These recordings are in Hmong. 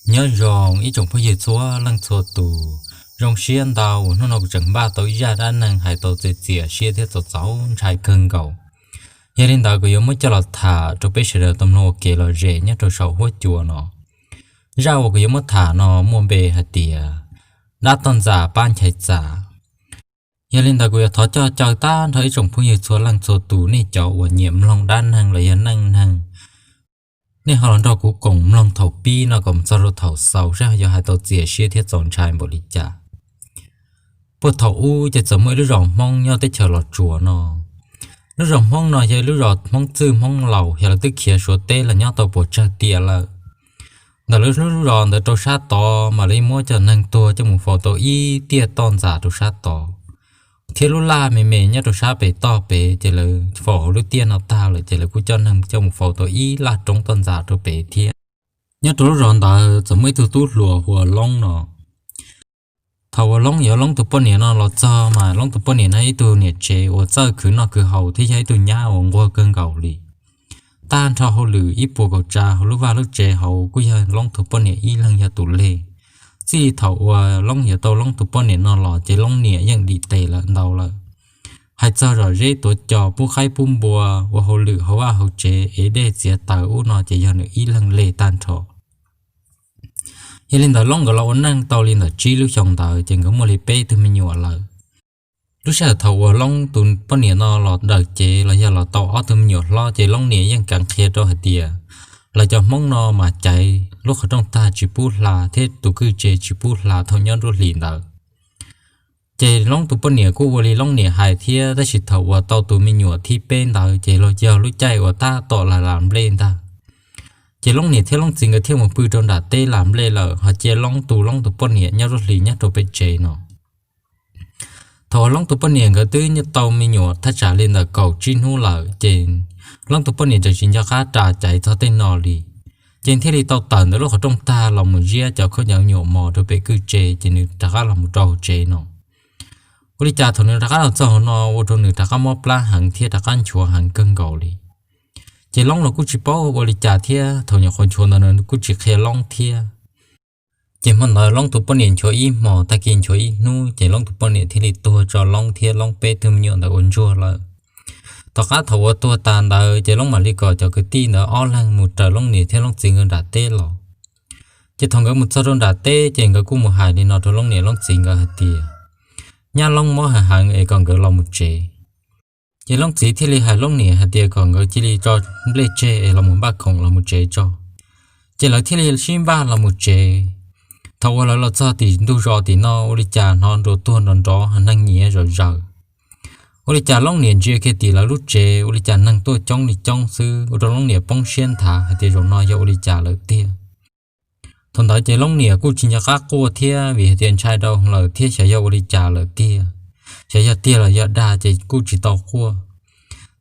Nyob zoo ib tsoom phooj ywg txhua leej txhua tus, zoo siab ntau uas hnub no kuv tseem npaj tau ib zaj dab neeg hais tau txias txias siab thiab txaus txaus ntshai kawg nkaus. Yog li ntawd kuv yuav muab coj los tham rau peb sawv daws tau mloog ua kev lom zem nyob rau saum huab cua no. Zaj uas kuv yuav muab tham no muaj npe hais tias dab toj ntxas pab nchai txas. Yog li ntawd kuv yuav thov coj caw tag nrho ib tsoom phooj ywg txhua leej txhua tus, nej cov uas nyiam mloog dab neeg los yog neej neeg, nej ho los nrog kuv koom mloog thaum pib no kom mus txog rau thaum xaus saib ho yuav hais tau txias siab thiab txaus ntshai npaum li cas. Puag thaum ub ces txawm muaj ib lub zos Hmoob nyob teb chaws Los Tsuas no. Lub zos Hmoob no yog ib lub zos Hmoob txwj Hmoob laus, yog lawv twb khiav Suav teb los nyob tau puas tsawg tiam lawm. Ntawm lawv lub zos ntawd rau sab tod mas lawv muab cov neeg tuag coj mus faus tau ib tiaj toj ntxas rau sab tod, thiab lub laj me me nyob rau sab pem toj pem ces lawv faus hauv lub tiaj no tag lawm ces lawv kuj coj neeg coj mus faus tau ib laj roob toj ntxas rau pem thiab. Nyob rau lub zos ntawd txawm muaj ib tug tub hluas hu ua Loob no. Thaum uas Loob yuav Loob tus poj niam no los txog mas Loob tus poj niam no ib tug niam tsev uas txawj khwv noj khwv haus thiab yog ib tug nyab uas nquag kawg nkaus li. Tag nrho hauj lwm ib puas kaum tsav hauv lub vaj lub tsev hauv kuj yog Loob tus poj niam ib leeg yog tus leg. Txij thaum uas Loob yuav tau Loob tus poj niam no los ces Loob niam yeej dim tes lawm ntau lawm. Hais txog zom zeb tuav cos pub qaib pub npua, ua hauj lwm hauv vaj hauv tsev, ev dej txiav taws ub no ces yog nws ib leeg leg tag nrho. Yog li ntawd Loob nkawd los ua neej tau li ntawm tsib lub xyoo ntawd ces nkawd muaj li peb tug me nyuam lawm. Lub sij hawm thaum uas Loob tus poj niam no los daws cev los yog los tau ob tug me nyuam hlob ces Loob niam yeej kav qhia rau hais tias lawv cov Hmoob no mas caiv lub qhov rooj tag tsis pub hla thiab tus kwj tse tsis pub hla thaum nyob nruab hlis ntawd. Ces Loob tus poj niam kuj ua li Loob niam hais thiab, tab sis thaum uas tau tus me nyuam thib peb ntawd ces los yog lub caij uas tab tom lam lam nplej ntag. Ces Loob niam thiab Loob txiv nkawd thiaj mus pw rau nram teb lam nplej lawm, ho cia Loob tu Loob tus poj niam nyob nruab hlis nyob rau pem tsev no. Thaum uas Loob tus poj niam nkawd twb tau me nyuam thaj tsam li ntawm kaum tsib hnub lawm ces Loob tus poj niam tseem tsis nco qab ras caiv txog tej no li, ces thiaj li tau tawm ntawm lub qhov rooj tag los mus ziab cov khaub ncaws nyuam mos rau pem kwj tse ces nws rov qab los mus rau hauv tsev no. Ua li cas thaum nws rov qab los txog hauv no ua rau nws rov qab mob plab heev thiab rov qab nchuav heev kawg nkaus li. Ces Loob los kuj tsis paub ua li cas thiab, thaum nyuam qhuav nchuav ntawd nws kuj tsis qhia Loob thiab. Ces hmo ntawd Loob tus poj niam nchuav ib hmos, tag kis nchuav ib hnub ces Loob tus poj niam thiaj li tuag tso Loob thiab Loob peb tug me nyuam ntawd ua ntsuag lawm. Tom qab thaum uas tuag tas ntawd ces Loob mam li kom cov kwv tij ntawd ob leeg mus raws Loob niam thiab Loob txiv nkawd nram teb los. Ces thaum nkawd mus txog rau nram teb ces nkawd kuj mus hais li no rau Loob niam Loob txiv nkawd hais tias, nyab Loob mob heev heev es kom nkawd los mus tsev. Ces Loob txiv thiaj li hais Loob niam hais tias kom nkawd cia li tso nplej tseg es los mus npaj khoom los mus tsev tso. Ces lawv thiaj li sib npaj los mus tsev. Thaum uas lawv los txog tim ntug zos tim no ua li cas hnov nrov tuag nrov nrov, neeg nyiav zom zaws. Ua li cas Loob niam ntsia kiag tim lawv lub tsev ua li cas neeg tuaj coob li coob xwb, ua rau Loob niam poob siab nthav hais tias zaum no yog ua li cas lawm tiag. Thaum ntawd ces Loob niam kuj tsis nco qab quaj thiab, vim hais tias ntshai dhau lawm thiab xyov yog ua li cas lawm tiag, xyov yog tiag los yog dag ces kuj tsis tau quaj.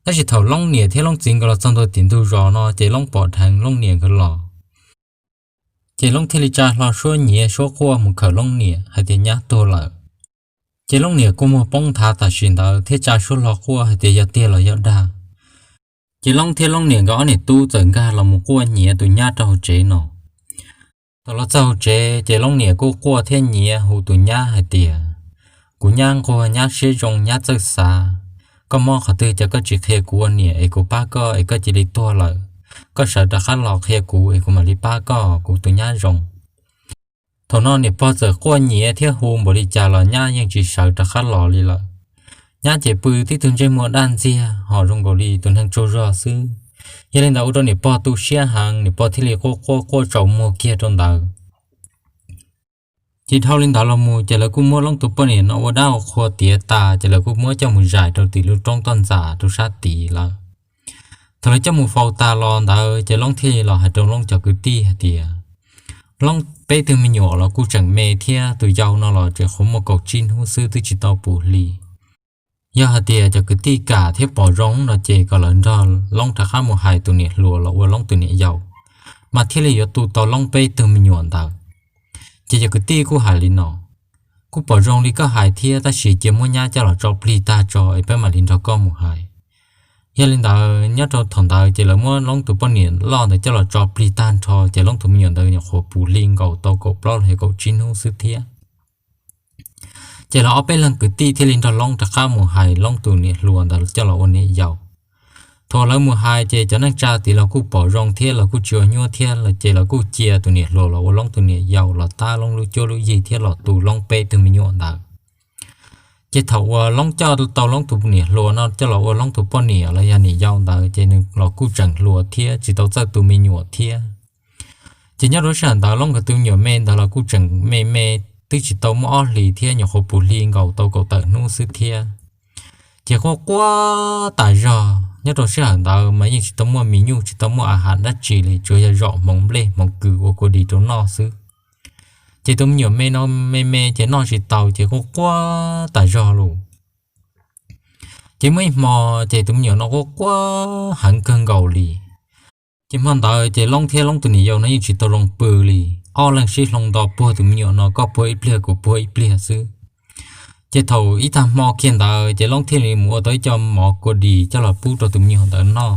Tab sis thaum Loob niam thiab Loob txiv nkawd los txog ntua tim ntug zos no ces Loob pom dheev Loob niam nkawd los. Ces Loob thiaj li tsa hlo suab nyiav suab quaj mus khawm Loob niam hais tias nyab tuag lawm. Ces Loob niam kuj muag poob nthav tam sim ntawd thiab tsa suab hlo quaj hais tias yog tiag los yog dag. Ces Loob thiab Loob niam nkawd ob niam tub txawm nkag los mus quaj nyiav tus nyab rau hauv tsev no. Thaum los txog hauv tsev ces Loob niam kuj quaj thiab nyiav hu tus nyab hais tias, kuv nyab nquag, nyab siab zoo, nyab txawj xav. Koj mob qhov twg cas koj tsis qhia kuv ua niam es kuv pab koj es koj cia li tuag lawm? Koj sawv rov qab los qhia kuv es kuv mam li pab koj, kuv tus nyab zoo. Thaum no niam pog txawm quaj nyiav thiab hu npaum li cas los nyab yeej tsis sawv rov qab los li lawm. Nyab ces pw tib tug ntsej muag daj ntxiag ho zoo nkaus li tus neeg tsaug zog xwb. Yog li ntawd ua rau niam pog tu siab heev, niam pog thiaj li quaj quaj quaj tsaus muag kiag rau ntawd. Ces dhau li ntawd los mus ces lawv kuj muab Loob tus poj niam no ua dab ua qhua tiav tas ces lawv kuj muab coj mus zais rau tim lub roob toj ntxas rau sab tid lawm. Thaum lawv coj mus faus tas los ntawd ces Loob thiaj li los hais rau Loob cov kwv tij hais tias, Loob peb tug me nyuam los kuj tseem me thiab, tus yau no los tseem qhuav muaj kaum tsib hnub xwb twb tsis tau puv hli. Yog hais tias cov kwv tij kam thiab pom zoo no ces kom lawv nrog Loob rov qab mus hais tus niam hluas los ua Loob tus niam yau, mas thiaj li yuav tu tau Loob peb tug me nyuam ntawd. Ces cov kwv tij kuj hais li no, kuj pom zoo li koj hais thiab, tab sis cia muab nyab coj los tso plig tag tso es peb mam li nrog koj mus hais. Yog li ntawd nyob rau thaum ntawd ces lawv muab Loob tus poj niam loj ntawd coj los tso plig tag nrho, ces Loob tus me nyuam ntawd nyuam qhuav puv hli nkaus tau kaum plaub los yog kaum tsib hnub xwb thiab. Ces lawv ob peb leeg kwv tij thiaj li nrog Loob rov qab mus hais Loob tus niam hluas ntawd coj los ua niam yau. Thaum lawv mus hais ces cov neej tsa tid los kuj pom zoo thiab los kuj tsis ua nyuaj thiab, ces lawv kuj cia tus niam hluas los ua Loob tus niam yau los tab Loob lub cuab lub yig thiab los tu Loob peb tug me nyuam ntawd. Ces thaum uas Loob coj tau Loob tus niam hluas no coj los ua Loob tus poj niam los yog niam yau ntawd ces nws los kuj tseem hluas thiab tsis tau txawj tu me nyuam thiab. Ces nyob rau sij hawm ntawd Loob nkawd tus me nyuam me ntawd los kuj tseem me me, twb tsis tau muaj ob hlis thiab nyuam qhuav puv hli nkaus tau kaum tawm hnub xwb thiab. Ces quaj quaj tas zog, nyob rau sij hawm ntawd mas yeej tsis tau muaj mis nyuj tsis tau muaj a has dab tsi li, tsuas yog zom hmoov nplej hmoov kws ua kua dis rau noj xwb. Ces tus me nyuam me no me me ces noj tsis tau ces quaj quaj tas zog lawm. Ces muaj ib hmo ces tus me nyuam no quaj quaj heev kawg nkaus li. Ces hmo ntawd ces Loob thiab Loob tus niam yau no yeej tsis tau zoo pw li, ob leeg sib hloov nto puag tus me nyuam no, koj puag ib pliag kuv puag ib pliag xwb. Ces thaum ib tag hmo kiag ntawd ces Loob thiaj li mus ua tau ib co mov kua dis coj los pub rau tus me nyuam ntawd noj.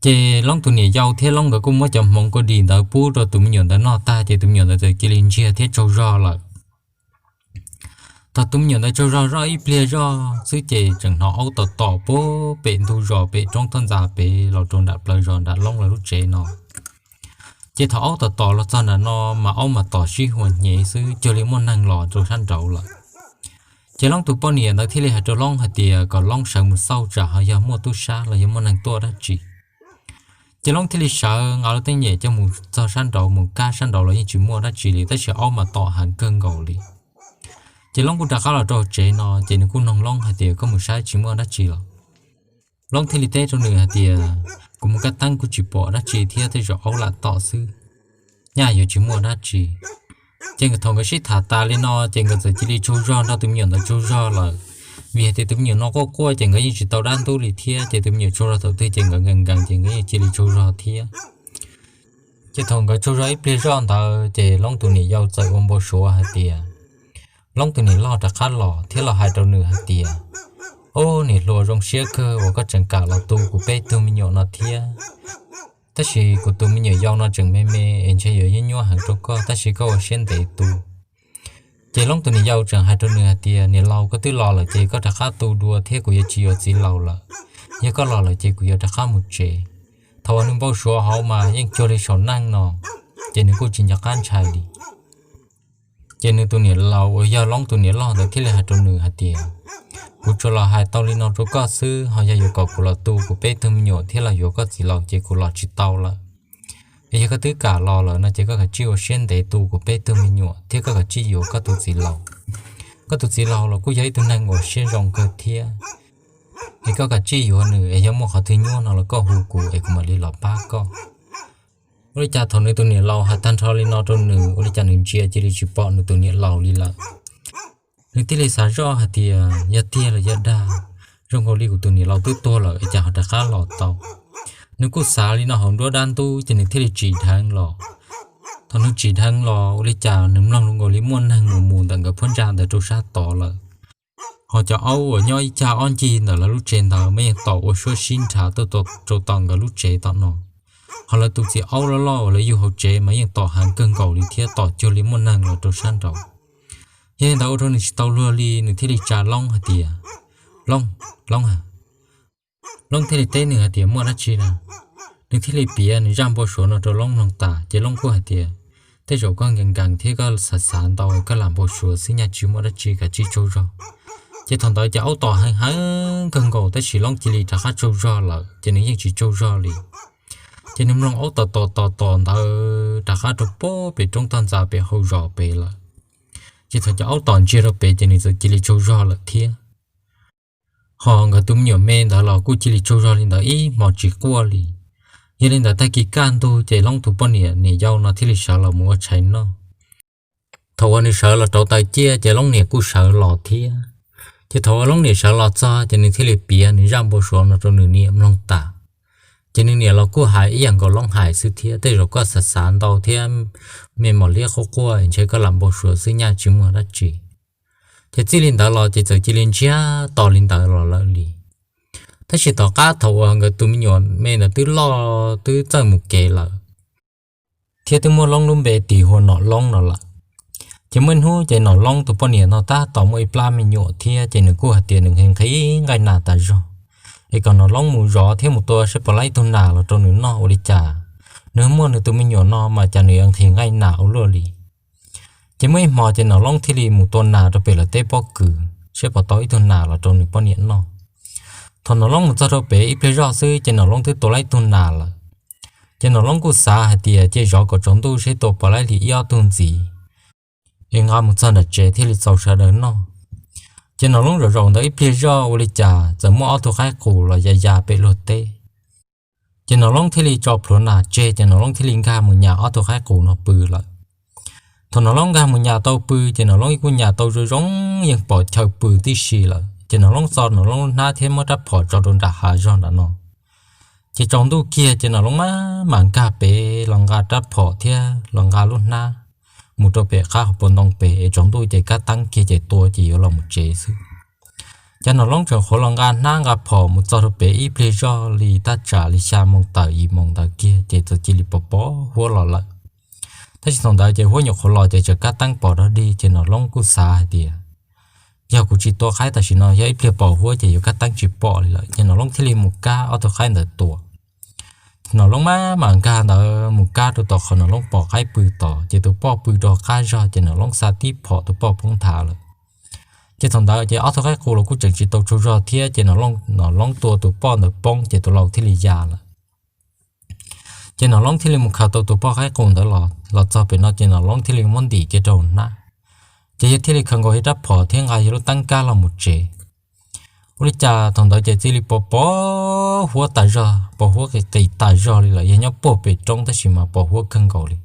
Ces Loob tus niam yau thiab Loob nkawd kuj muab cov hmoov kua dis ntawd pub rau tus me nyuam ntawd noj tag ces tus me nyuam ntawd txawm cia li ntsiag thiab tsaug zog lawm. Thaum tus me nyuam ntawd tsaug zog zoj ib pliag zoj xwb ces tseem hnov aub tom tom puag pem ntug zos pem roob toj ntxas pem los rau nram plawv zos nram Loob lawv lub tsev no. Ces thaum aub tom tom los txog nram no mas aub mas tom sib huas hnyev xwb cuag li muaj neeg los rau sab nraud lawm. Ces Loob tus poj niam ntawd thiaj li hais rau Loob hais tias kom Loob sawv mus xauj tsam ho yog muaj tub sab los yog muaj neeg tuaj dab tsi. Ces Loob thiaj li sawv nqa lub teeb nyem coj mus txog sab nraud mus kab sab nraud los yeej tsis muaj dab tsi li, tab sis aub mas tom heev kawg nkaus li. Ces Loob kuj rov qab los rau tsev no ces nws kuj noog Loob hais tias koj mus saib tsis muaj dab tsi los? Loob thiaj li teb rau nws hais tias kuv mus kab teeb kuj tsis pom dab tsi thiab, tej zaum aub lam tom xwb, nyaj yuav tsis muaj dab tsi. Ces nkawd thaum nkawd sib tham tas li no ces nkawd txawm cia li tsaug zog nrog tus me nyuam ntawd tsaug zog lawm, vim hais tias tus me nyuam no quaj quaj ces nkawd yeej tsis tau dab ntub li thiab, ces tus me nyuam tsaug zog thaum twg ces nkawd nkees nkees ces nkawd yeej cia li tsaug zog thiab. Ces thaum nkawd tsaug zog ib pliag zoj ntawd ces Loob tus niam yau txawm ua npau suav hais tias Loob tus niam loj rov qab los thiab los hais rau nws hais tias, Ob, niam hluas, zoo siab kawg uas koj tseem kam los tu kuv peb tug me nyuam no thiab. Tab sis kuv tus me nyuam yau no tseem me me es ntshe yuav nyuaj nyuaj heev rau koj, tab sis koj ua siab ntev tu. Ces Loob tus niam yau tseem hais rau nws hais tias, Niam laus, koj twb los lawm ces koj rov qab tu dua thiab, kuv yuav tsis yuav txiv laus lawm. Yog koj los lawm ces kuv yuav rov qab mus tsev. Thaum uas nws npau suav hauv mas yeej cuag li saum neej no, ces nws kuj tsis nco qab ntshai li. Ces nws tus niam laus uas yog Loob tus niam loj ntawd thiaj li hais rau nws hais tias, Kuv tsuas los hais tau li no rau koj xwb, ho yog yuav kom kuv los tu kuv peb tug me nyuam thiab los yuav koj txiv laus ces kuv los tsis tau lawm. Es yog koj twb kam los lawm no ces koj kav tsij ua siab ntev tu kuv peb tug me nyuam thiab koj kav tsij yuav koj tus txiv laus. Koj tus txiv laus los kuj yog ib tug neeg uas siab zoo kawg thiab. Es koj kav tsij yuav nws, es yog muaj qhov twg nyuaj no los koj hu kuv es kuv mam li los pab koj. Ua li cas thaum nws tus niam laus hais tag nrho li no rau nws, ua li cas nws ntsia cia li tsis pom nws tus niam laus li lawm. Nws thiaj li xav zoj hais tias, Yog tiag los yog dag? Zoo nkaus li kuv tus niam laus twb tuag lawm es cas ho rov qab los tau. Nws kuj xav li no hauv nruab dab ntub ces nws thiaj li tsim dheev los. Thaum nws tsim dheev los ua li cas nws mloog zoo nkaus li muaj neeg mus mus ntawm nkawd phab ntsa ntawd rau sab tod lawm. Ho cov aub uas nyob ib cag ob ncig ntawm lawv lub tsev ntawd mas yeej tom ua suab sib nrhav tuaj rau tom nkawd lub tsev tom no. Ho lawv tus txiv aub loj loj uas lawv yug hauv tsev mas yeej tom heev kawg nkaus li thiab, tom cuag li muaj neeg los rau sab nraud. Yog li ntawd ua rau nws tsis tau luag li, nws thiaj li tsa Loob hais tias, Loob, Loob a. Loob thiaj li teb nws hais tias, Muaj dab tsi na? Nws thiaj li piav nws zaj npau suav no rau Loob mloog tas, ces Loob kuj hais tias, Tej zaum koj nkees nkees thiab koj xav xav ntau, koj lam npau suav xwb, nyaj tsis muaj dab tsi, kav tsij tsaug zog. Ces thaum ntawd ces aub tom heev heev kawg nkaus tab sis Loob cia li rov qab tsaug zog lawm ces nws yeej tsis tsaug zog li. Ces nws mloog aub tom tom tom tom ntawd rov qab rau pem roob toj ntxas pem hauv zos pem lawm. Ces thaum cov aub tom ntsiag rau pem ces nws txawm cia li tsaug zog lawm thiab. Ho nkawd tus me nyuam me ntawd los kuj cia li tsaug zog li ntawd ib hmos tsis quaj li. Yog li ntawd tag kis kaj ntug ces Loob tus poj niam niam yau no thiaj li sawv los mus ua tshais noj. Thaum uas nws sawv los rauv taws ciaj ces Loob niam kuj sawv los thiab. Ces thaum uas Loob niam sawv los txog ces nws thiaj li piav nws zaj npau suav no rau nws niam mloog tas. Ces nws niam los kuj hais ib yam nkaus Loob hais xwb thiab, Tej zaum koj xav xav ntau thiab me mos liab quaj quaj, ntshe koj lam npau suav xwb, nyaj tsis muaj dab tsi. Ces txij li ntawd los ces txawm cia li ntsiag to li ntawd los lawm li. Tab sis tom qab thaum uas nkawd tus me nyuam me ntawd twb loj twb txawj mus kev lawm, thiab twb muaj Loob lub npe tis hu ua Nom Loob no lawm, ces muaj ib hnub ces Nom Loob tus poj niam no tab tom muaj ib plab me nyuam thiab, ces nws kuj hais tias nws nqhis nqhis nqaij nas tas zog, es kom Nom Loob mus zov thiab mus tua saib puas laib ib tug nas los rau nws noj, ua li cas nws muaj nws tus me nyuam no mas cas nws yuav nqhis nqaij nas ua luaj li. Ces muaj ib hmo ces Nom Loob thiaj li mus tua nas rau pem lawv teb pob kws saib puas tau ib tug nas los rau nws poj niam noj. Thaum Nom Loob mus txog rau pem ib pliag zoj xwb ces Nom Loob twb tua laib ib tug nas lawm. Ces Nom Loob kuj xav hais tias cia zov kom tsaus ntuj seb tua puas laib li ib ob tug ntxiv, es nqa mus txog nram tsev thiaj li txaus sawv daws noj. Ces Nom Loob zaum zaum ntawd ib pliag zoj ua li cas txawm muaj ob tug qaib qus los ya ya pem luag teb. Ces Nom Loob thiaj li tso plhuav nas tseg, ces Nom Loob thiaj li nkag mus nyas ob tug qaib qus no pw lawm. Thaum Nom Loob nkag mus nyas tau pw, ces Nom Loob kuj nyas tau zoo zoo, yeej pom chaw pw tib si lawm. Ces Nom Loob txo Nom Loob lub hnab thiab muab rab phom tso rau nram hav zog nram no. Ces tsaus ntuj kiag ces Nom Loob mam mam nkag pem los nqa rab phom thiab los nqa lub hnab mus rau pem qab hauv paus ntoo pem es tsaus ntuj ces kab teeb kiag ces tua ces yuav los mus tsev xwb. Ces Nom Loob tseem qhuav los nqa hnab nqa phom mus txog rau pem ib pliag zoj li thaj tsam li xya moos tawm yim moos ntawd kiag ces txawm cia li pos pos huab los lawm. Tab sis thaum ntawd ces huab nyuam qhuav los ces tseem kab teeb pos dog dig, ces Nom Loob kuj xav hais tias yog kuv tsis tua qaib tam sim no yog ib pliag pos huab ces yuav kab teeb tsis pom li lawm, ces Nom Loob thiaj li mus kab ob tug qaib ntawd tua. Nom Loob mam mam nkag ntawd mus kab rau tom qhov Nom Loob pom qaib pw tod, ces tus poj pw rau qab zog, ces Nom Loob xa tib phom tus poj poob nthav lawm. Ces thaum ntawd ces ob tug qaib qus los kuj tseem tsis tau tsaug zog thiab, ces Nom Loob tua tus poj ntawd poob ces tus laus thiaj li ya lawm. Ces Nom Loob thiaj li mus khaws tau tus poj qaib qus ntawd los, los txog pem no ces Nom Loob thiaj li muab ntim kiag rau hnab. Ces yawg thiaj li khaws nkaus yawg rab phom thiab nqa yawg lub teeb kab los mus tsev. Ua li cas thaum ntawd ces cia li pos pos huab tas zog, pos huab qis qis tas zog li lawm, yog nyob puag pem roob tab sis mas pos huab kawg nkaus li.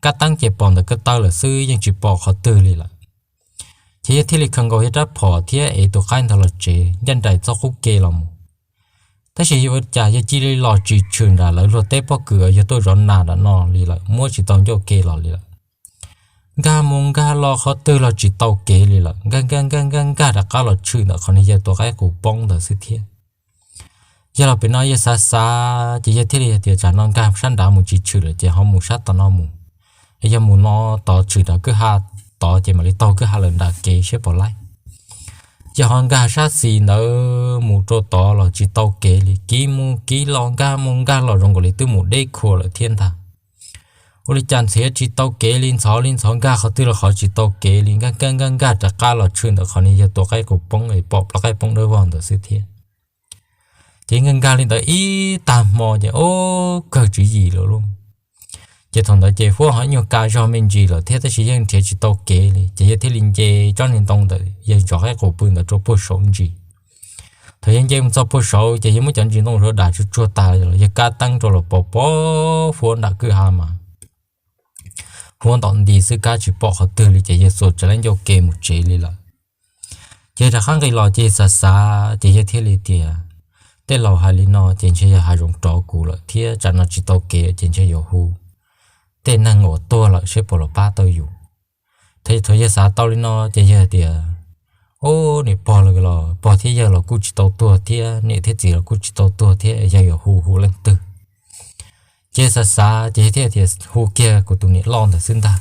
Kab teeb ces pom ntawm ko taw lawm xwb yeej tsis pom qhov twg li lawm. Ces yawg thiaj li khaws nkaus yawg rab phom thiab ev tus qaib ntawd los tsev ncaj nraim txoj qub ke los mus. Tab sis yuav ua cas yawg cia li los tshwm tshwm nram lawv luag teb pob kws uas yawg tuaj zov nas nram no li lawm, muab tsis tau ncauj ke los li lawm. Nkag mus nkag los qhov twg los tsis tau kev li lawm, nkag nkag nkag nkag nkag rov qab los tshwm ntawm qhov niag yawg tua qaib qus poob ntawd xwb thiab. Yog los pem no yawg xav xav ces yawg thiaj li hais tias tsam no nkag sab nrad mus tsis tshwm lawm ces ho mus sab tom no mus. Yog mus no tod tshwm nram kwj ha tod ces mam li taug kwj ha lawm nram kev seb puas laib. Ces ho nkag sab xis ntawd mus rau tod los tsis tau kev li, kiv mus kiv los nkag mus nkag los zoo nkaus li twb mus deb khua lawm thiab ntag. Ua li cas ntxhiav tsis tau kev li, ntxhov li ntxhov, nkag qhov twg los qhov tsis tau kev li, nkag nkag nkag nkag rov qab los tshwm ntawm qhov niag yawg tua qaib qus poob es pom plab qaib poob dawb vog ntawd xwb thiab. Ces nkag nkag li ntawd ib tag hmo ces ub kawg tswv yim lawm lauj. Ces thaum ntawd ces huab ho nyuag ka zog me ntsis lawm thiab tab sis yeej nrhiav tsis tau kev li ces yawg thiaj li nce tsob niag ntoo ntawm yawg zov qaib qus pw ntawd rau puag saud ntsis. Thaum yawg nce mus txog puag saud ces yawg muab cov ntsis ntoo rau dam tsuag tsuag tas los yawg kab teeb rau los pos pos huab nram kwj ha mas huab ntom nti xwb kab tsis pom qhov twg li ces yawg xuas tsav leej ncauj ke mus tsev li lawm. Ces rov qab nqis los ces yawg xav xav ces yawg thiaj li tias tej laus hais li no ces ntshe yog hav zoov rov kuv lawm thiab tsam no tsis tau kev ces ntshe yuav hu tej neeg uas tuag lawm seb puas los pab tau yus. Thaum yawg xav tau li no ces yawg tias ub, niam pog los pog thiab yawg los kuj tsis tau tuag thiab niam thiab txiv los kuj tsis tau tuag thiab, yawg yuav hu hu leej twg? Ces xav xav ces yawg thiaj tias hu kiag kuv tus niam loj ntawd xwb ntag.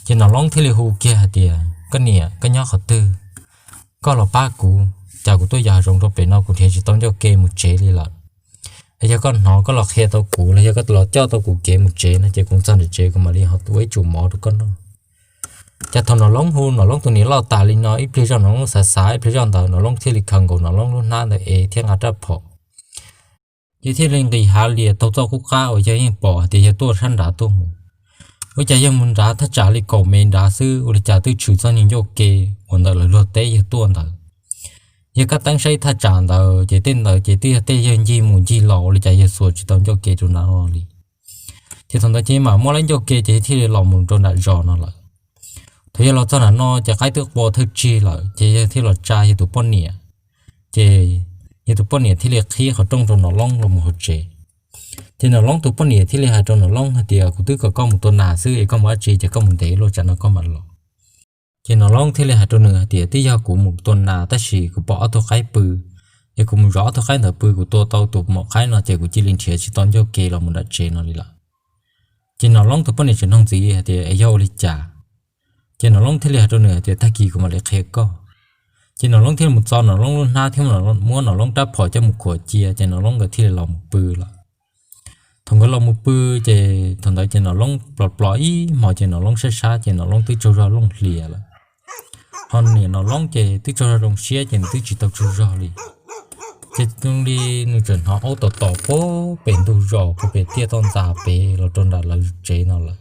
Ces Nom Loob thiaj li hu kiag hais tias koj niam, koj nyob qhov twg? Koj los pab kuv, cas kuv tuaj yos hav zoov rau pem no kuv nrhiav tsis tau ncauj ke mus tsev li lawm. Yog koj hnov koj los qhia tau kuv los yog koj los coj tau kuv kev mus tsev no ces kuv txog nram tsev kuv mam li ua ib tsum mov rau koj noj. Ces thaum Nom Loob hu Nom Loob tus niam loj tas li no ib pliag zoj Nom Loob xav xav ib pliag zoj ntawd Nom Loob thiaj li khaws nkaus Nom Loob lub hnab ntawd es thiab nqa rab phom. Yawg thiaj li nqis hav lias taug txoj qub qab uas yawg yeej pom hais tias yawg tuaj sab nrad tuaj mus. Ua cas yawg mus nrad thaj tsam li kaum mev nrad xwb ua li cas twb tshwm txoj niag ncauj ke uas ntawm lawv luag teb yawg tuaj ntawd. Yawg kab teeb saib thaj tsam ntawd ces tej ntawd ces twb yog tej yawg ncig mus ncig los ua li cas yawg xuas tsis tau ncauj ke rau nram no li. Ces thaum ntawd ces mam muab lawv ncauj ke ces yawg thiaj li los mus rau nram zos no lawm. Thaum yawg los txog nram no ces qaib twb qua thawj tsig lawm ces yawg thiaj los tsa yawg tus poj niam. Ces yawg tus poj niam thiaj li qhib qhov rooj rau Nom Loob los mus hauv tsev. Ces Nom Loob tus poj niam thiaj li hais rau Nom Loob hais tias kuv twb kom koj mus tua nas xwb es koj mus dab tsi ces koj mus ntev luaj tsam no koj mam los. Ces Nom Loob thiaj li hais rau nws hais tias twb yog kuv mus tua nas tab sis kuv pom ob tug qaib pw es kuv mus zov ob tug qaib ntawd pw, kuv tua tau tus maum qaib no ces kuv cia li nrhiav tsis tau ncauj ke los mus nram tsev no li lawm. Ces Nom Loob tus poj niam tseem nug ntxiv hais tias, Es yog ua li cas? Ces Nom Loob thiaj li hais rau nws hais tias, Tag kis kuv mam li qhia koj. Ces Nom Loob thiaj li mus txo Nom Loob lub hnab thiab muab Nom Loob rab phom coj mus khuam cia, ces Nom Loob nkawd thiaj li los mus pw lawm. Thaum nkawd los mus pw, ces thaum ntawd ces Nom Loob plov plov ib hmos ces Nom Loob sab sab ces Nom Loob twb tsaug zog looj hlias lawm. Ho niam Nom Loob ces twb tsaug zog zoo siab ces nws twb tsis tau tsaug zog li. Ces zoo li nws tseem hnov aub tom tom puag pem ntug zos puag pem tiaj toj ntxas pem los rau nram lawv tsev no lawm.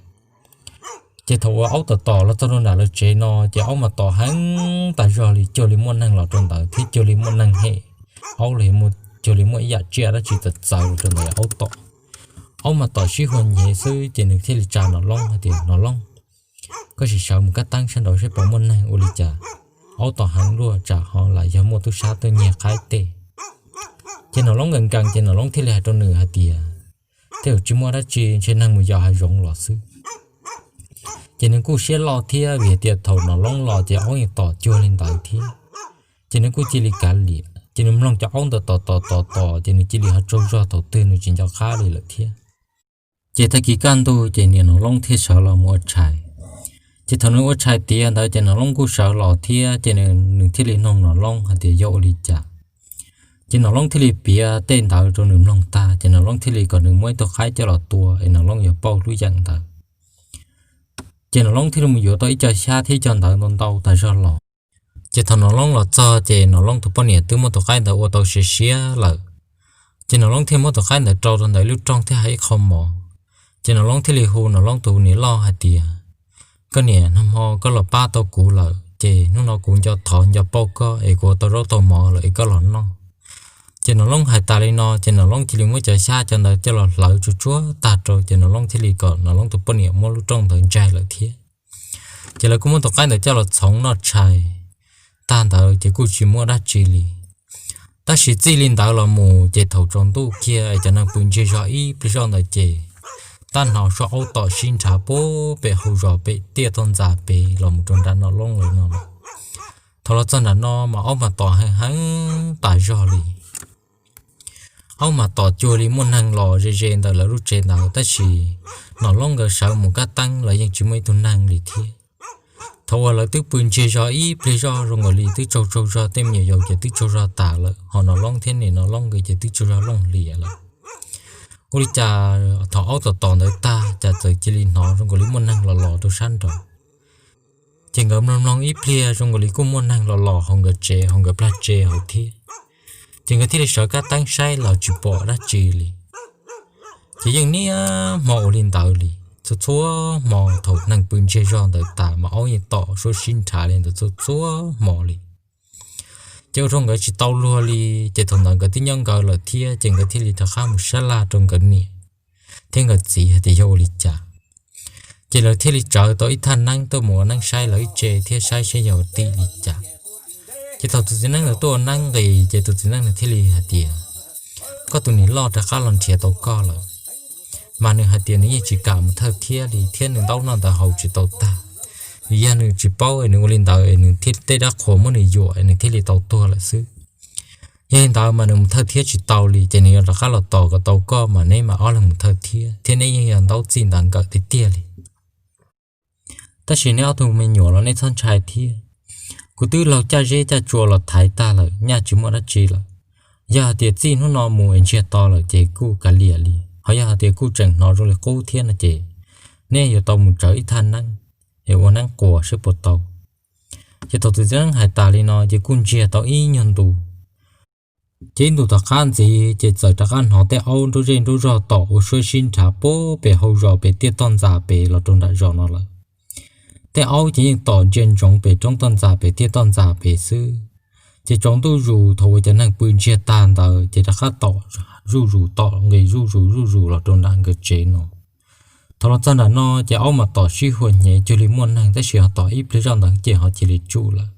Ces thaum uas aub tom tom los txog rau nram lawv tsev no ces aub mas tom heev tas zog li, cuag li muaj neeg los rau ntawd thiab cuag li muaj neeg hem aub los, cuag li muaj ib yam tsiaj dab tsi txawv txawv los rau ntawd aub tom. Aub mas tom sib hua nyev xwb ces nws thiaj li tsa Nom Loob hais tias, Nom Loob, koj sim sawv mus kab teeb sab nraud seb puas muaj neeg ua li cas. Aub tom heev luaj tsam ho lam yog muaj tub sab tuaj nyiag qaib tej. Ces Nom Loob nkees nkees ces Nom Loob thiaj li hais rau nws hais tias, Tej zaum tsis muaj dab tsi, ntshe neeg mus yos hav zoov los xwb. Ces nws kuj siab loj thiab vim hais tias thaum Nom Loob los ces aub yeej tom cuag li ntawd thiab. Ces nws kuj cia li kav liam, ces nws mloog cov aub ntawd tom tom tom tom ces nws cia li ho tsaug zog thaum twg nws tsis nco qab li lawm thiab. Ces tag kis kaj ntug ces niam Nom Loob thiaj sawv los mus ua tshais. Ces thaum nws ua tshais tiav ntawd ces Nom Loob kuj sawv los thiab, ces nws thiaj li nug Nom Loob hais tias yog ua li cas. Ces Nom Loob thiaj li piav tej ntawd rau nws mloog tag, ces Nom Loob thiaj li kom nws muab ib tug qaib coj los tua es Nom Loob yuav pauj lub yeem ntawd. Ces Nom Loob thiaj li mus yuav tau ib co xyab thiab ib co ntawv ntau ntau tas zog los. Ces thaum Nom Loob los txog ces Nom Loob tus poj niam twb muab tus qaib ntawd ua tau siav siav lawm. Ces Nom Loob thiaj muab tus qaib ntawd rau rau ntawm ib lub rooj thiab hais ib qho mov. Ces Nom Loob thiaj li hu Nom Loob tus niam loj hais tias, Koj niam, nag hmo koj los pab tau kuv lawm, ces hnub no kuv nco thov nco pauj koj es kuv ua tau zaub tau mov lawm es koj los noj. Ces Nom Loob hais tas li no ces Nom Loob cia li muab cov xyab cov ntawd coj los hlawv tsuag tsuag tag rau, ces Nom Loob thiaj li kom Nom Loob tus poj niam muab lub rooj ntawd ntsaig lawm thiab. Ces lawv kuj muab tus qaib ntawd coj los txhoov noj tshais tag ntawd ces kuj tsis muaj dab tsi li. Tab sis txij li ntawd los mus ces thaum tsaus ntuj kiag es cov neeg pw ntsiag zog ib pliag zoj ntawd ces tab hnov suab aub tom sib nrhav puag pem hauv zos pem tiaj toj ntxas pem los mus rau nram Nom Loob lawv no. Thaum los txog nram no mas aub mas tom heev heev tas zog li. Aub mas tom cuag li muaj neeg los ze ze ntawm lawv lub tsev ntawd, tab sis Nom Loob nkawd sawv mus kab teeb los yeej tsis muaj ib tug neeg li thiab. Thaum uas lawv twb pw ntsiag zog ib pliag zoj zoo nkaus li twb tsaug tsaug zog, tej me nyuam yaus ces twb tsaug zog tas lawm, ho Nom Loob thiab niam Nom Loob nkawd ces twb tsaug zog looj hlias lawm. Ua li cas thaum aub tom tom ntawd tag cas txawm cia li hnov zoo nkaus li muaj neeg los los rau sab nraud. Ces nkawd mloog mloog ib pliag zoo nkaus li kuj muaj neeg los los hauv nkawd tsev, hauv nkawd plag tsev hauv thiab. Ces nkawd thiaj li sawv kab teeb saib los tsis pom dab tsi li. Ces yeej niaj hmo ua li ntawd li, txhua txhua hmo thaum neeg pw ntsiag zog ntawd tas mas aub yeej tom suab sib nrhav li ntawd txhua txhua hmo li. Ces ua rau nkawd tsis tau luag li, ces thaum ntawd nkawd twb nyob nkawd lawm thiab, ces nkawd thiaj li rov qab mus sab laj rau nkawd niam thiab nkawd txiv hais tias yog ua li cas. Ces lawv thiaj li tsawv tau ib thaj neeb tuaj mus ua neeb saib lawv ib tse thiab saib saib yog tim li cas. Ces thaum tus txiv neeb ntawd tuaj ua neeb nqis ces tus txiv neeb ntawd thiaj li hais tias, Koj tus niam loj rov qab los nrhiav tau koj lawm. Mas nws hais tias nws yeej tsis kam mus thawj thiab li thiab nws ntaub noj ntawd haus tsis tau tag. Vim yog nws tsis paub es nws ua li ntawd es nws thiaj tej dab qhuas muab nws yuam es nws thiaj li tau tuag lawm xwb. Yog li ntawd mas nws mus thawj thiab tsis tau li, ces nws yuav rov qab los tos kom tau koj mas neb mam ob leeg mus thawj thiab, thiab neb yeej yog ntaub txij ntaub nkawm tiag tiag li. Tab sis neb ob tug me nyuam los neb txhob ntshai thiab. Kuv twb laug caj zeb caj tsua los thaiv tag lawm, nyaj tsis muaj dab tsi lawm. Yog hais tias txij hnub no mus es ntsiag to lawm ces kuj kav liam li, ho yog hais tias kuj tseem hnov zoo li qub thiab no ces neb yuav tau mus tsawv ib thaj neeb es ua neeb quas seb puas tau. Ces thaum tus txiv neeb hais tas li no ces kuj ntsiag tau ib nyuag ntu. Ces ib ntus tom qab ntxiv ces txawm rov qab hnov tej aub nruab zej nruab zog tom ua suab sib nrhav puag pem hauv zos pem tiaj toj ntxas pem los rau nram zos no lawm. Tej aub ces yeej tom ntsia ntsoov pem roob toj ntxas pem tiaj toj ntxas pem xwb. Ces tsaus ntuj zus thaum uas cov neeg pw ntsiag tag ntawd ces rov qab tom zuj zus, tom nqis zuj zus zuj zus los rau nram nkawd tsev no. Thaum los txog nram no ces aub mas tom sib hua hnyev cuag li muaj neeg, tab sis ho tom ib pliag zoj ntawd ces ho cia li tsum lawm.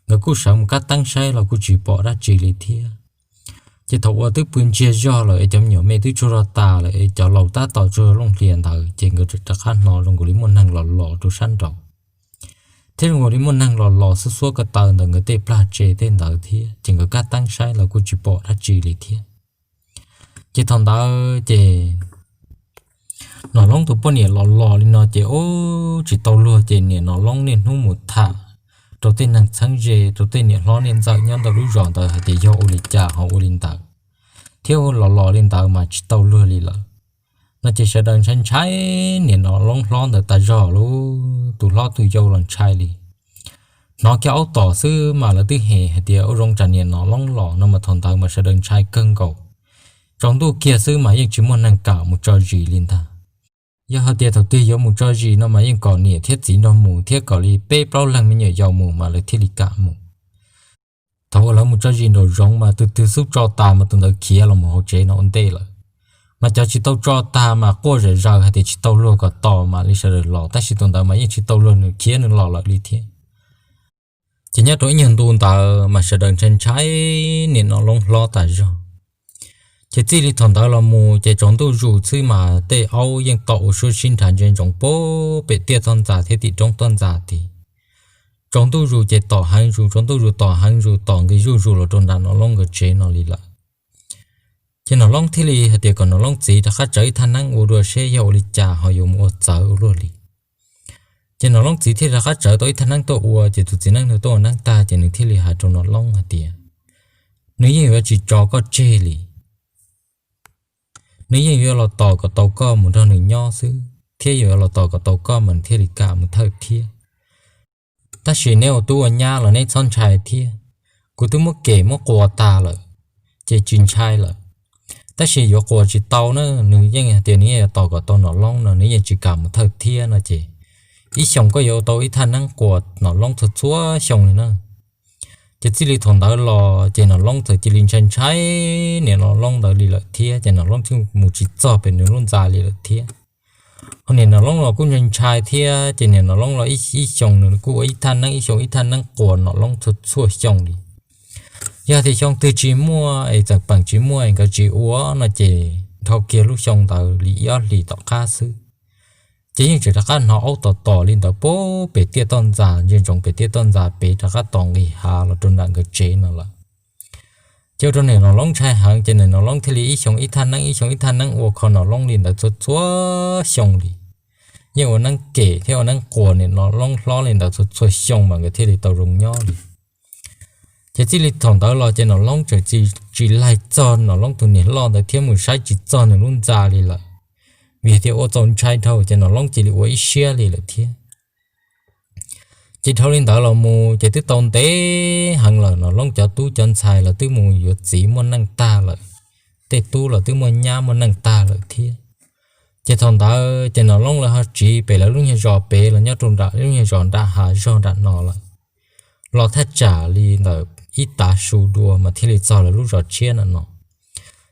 Nkawd kuj sawv mus kab teeb saib los kuj tsis pom dab tsi li thiab. Ces thaum uas twb pw ntsiag zog lawm es cov me nyuam me twb tsaug zog tas lawm es cov laus tab tom tsaug zog looj hlias ntawd ces nkawd rov qab hnov zoo nkaus li muaj neeg los los rau sab nraud. thiab zoo nkaus li muaj neeg los los xub xuab ko taw ntawm nkawd tej plag tsev tej ntawd thiab, ces nkawd kaj teeb saib los kuj tsis pom dab tsi li thiab. Ces thaum ntawd ces Nom Loob tus poj niam los los li no ces ub tsis tau luag, ces niam Nom Loob niaj hnub mus tham rau tej neeg txheeb ze, rau tej niam hlob niam ntxawm nyob ntawm lub zos ntawd hais tias yog ua li cas ho ua li ntawd, thiab los los li ntawd mas tsis tau luag li lawm no. Ces sawv daws ntshai ntshai niam Nom Loob hlob ntawd tas zog, lub tus hlob tus yau los ntshai li. Hnov kiag aub tom xwb mas lawv twb hem hais tias ua zoo tsam niam Nom Loob los no, mas thaum ntawd mas sawv daws ntshai kawg nkaus. Tsaus ntuj kiag xwb mas yeej tsis muaj neeg kam mus tso zis li ntag. Yog hais tias thaum twg yuav mus tso zis no mas yeej kom niam thiab txiv nrog mus thiab kom li peb plaub leeg me nyuam yaus mus mas lawv thiaj li kam mus. Thaum uas lawv mus tso zis nraum zoov mas tus twg xub tso tas mas tus ntawd khiav los mus hauv tsev no ua ntej lawm. Mas cov tsis tau tso tas mas quaj zom zaws hais tias tsis tau luag kom tos mam li sawv daws los, tab sis tus ntawd mas yeej tsis tau luag, nws khiav nws los lawm li thiab. Ces nyob rau ib nyuag ntu ntawd mas sawv daws ntshai ntshai niam Nom Loob hlob tas zog. Ces txij li thaum ntawd los mus ces tsaus ntuj zus xwb mas tej aub yeej tom ua suab sib nrhav ntsia ntsoov pem tiaj toj ntxas thiab tim roob toj ntxas tid. Tsaus ntuj zus ces tom heev zus, tsaus ntuj zus tom heev zus, tom nqis zuj zus los rau nram Nom Loob nkawd tsev no li lawm. Ces Nom Loob thiaj li hais tias kom Nom Loob txiv rov qab tsawv ib thaj neeb ua dua seb yog ua li cas ho yuav mus ua txawv ua luaj li. Ces Nom Loob txiv thiaj rov qab tsawv tau ib thaj neeb tuaj ua, ces tus txiv neeb ntawd tuaj ua neeb tag ces nws thiaj li hais rau Nom Loob hais tias nws yeej yuav tsis tso koj tseg li. Nws yeej yuav los tos kom tau koj mus nrog nws nyob xwb, thiab yuav los tos kom tau koj mas nws thiaj li kam mus thawj thiab. Tab sis neb ua tub ua nyab los neb txhob ntshai thiab. Kuv twb muab kem muab quas tas lawm, ces tsis ntshai lawm. Tab sis yuav quas tsis tau na, nws yeej hais tias nws yeej yuav tos kom tau Nom Loob no, nws yeej tsis kam mus thawj thiab no ces ib xyoos koj yuav ua tau ib thaj neeb quas Nom Loob txhua txhua xyoo li na. Ces txij li thaum ntawd los ces Nom Loob txawm cia li ntshai ntshai niam Nom Loob ntawd li lawm thiab, ces Nom Loob thiaj mus tsis txog pem nws lub ntxa li lawm thiab. Ho niam Nom Loob los kuj ntshai ntshai thiab, ces niam Nom Loob los ib xyoos nws kuj ua ib thaj neeb, ib xyoos ib thaj neeb quas Nom Loob txhua txhua xyoo li. Yog tias xyoo twg tsis muaj es txawm peem tsis muaj es nkawd tsis ua no ces dhau kiag lub xyoo ntawd li ib ob hlis tom qab xwb, ces yeej tseem rov qab hnov aub tom tom li ntawd pem tiaj toj ntxas, ntsia ntsoov pem tiaj toj ntxas pem rov qab tom nqis hav los rau nram nkawd tsev no lawm. Ces ua rau niam Nom Loob ntshai heev, ces niam Nom Loob thiaj li ib xyoo ib thaj neeb, ib xyoo ib thaj neeb ua kho Nom Loob li ntawd txhua txhua xyoo li. Yeej ua neeb kem thiab ua neeb quas niam Nom Loob hlob li ntawd txhua txhua xyoo mas nkawd thiaj li tau zoo nyob li. Ces txij li thaum ntawd los ces Nom Loob txawm tsis laig txog Nom Loob tus niam loj ntawd thiab mus saib tsis txog nws lub ntxa li lawm, vim tias ua txaus ntshai dhau ces Nom Loob cia li ua ib siab li lawm thiab. Ces dhau li ntawd los mus ces twb tau ntev heev lawm, Nom Loob cov tub cov ntxhais los twb mus yuav txiv muaj neej tag lawm, tej tub los twb muaj nyab muaj neej tag lawm thiab. Ces thaum ntawd ces Nom Loob lawv ho tsiv pem lawv lub nyuag zos pem los nyob rau nram lub nyuag zos nram hav zog nram no lawm. Los thaj tsam li ntawm ib tav su dua mas thiaj li txog lawv lub zos tshiab nram no.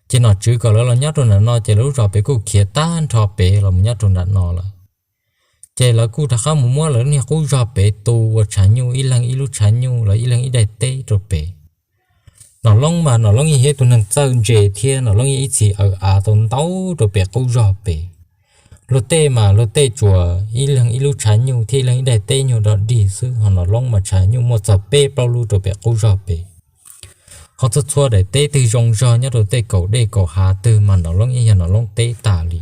Ces nom tswv kom lawv los nyob rau nram no ces lawv lub zos pem kuj khiav tag nrho pem los mus nyob rau nram no lawm. Ces lawv kuj rov qab mus muab lawv lub niag qub zog pem tu ua tshav nyuj, ib leeg ib lub tshav nyuj, lawv ib leeg ib daim teb rau pem. Nom Loob mas Nom Loob yeej yog ib tug neeg txawj ntse thiab Nom Loob yeej ib txhis aws av tau ntau rau pem qub zog pem. Luag tej mas luag tej tsuas ib leeg ib lub tshav nyuj thiab ib leeg ib daim teb nyuag dog dig xwb, ho Nom Loob mas tshav nyuj muaj txog peb plaub lub rau pem qub zog pem. Ho txhua txhua daim teb twg zoo zog nyob rau tej kaum dej kaum hav twg mas Nom Loob yeej yog Nom Loob teb tas li.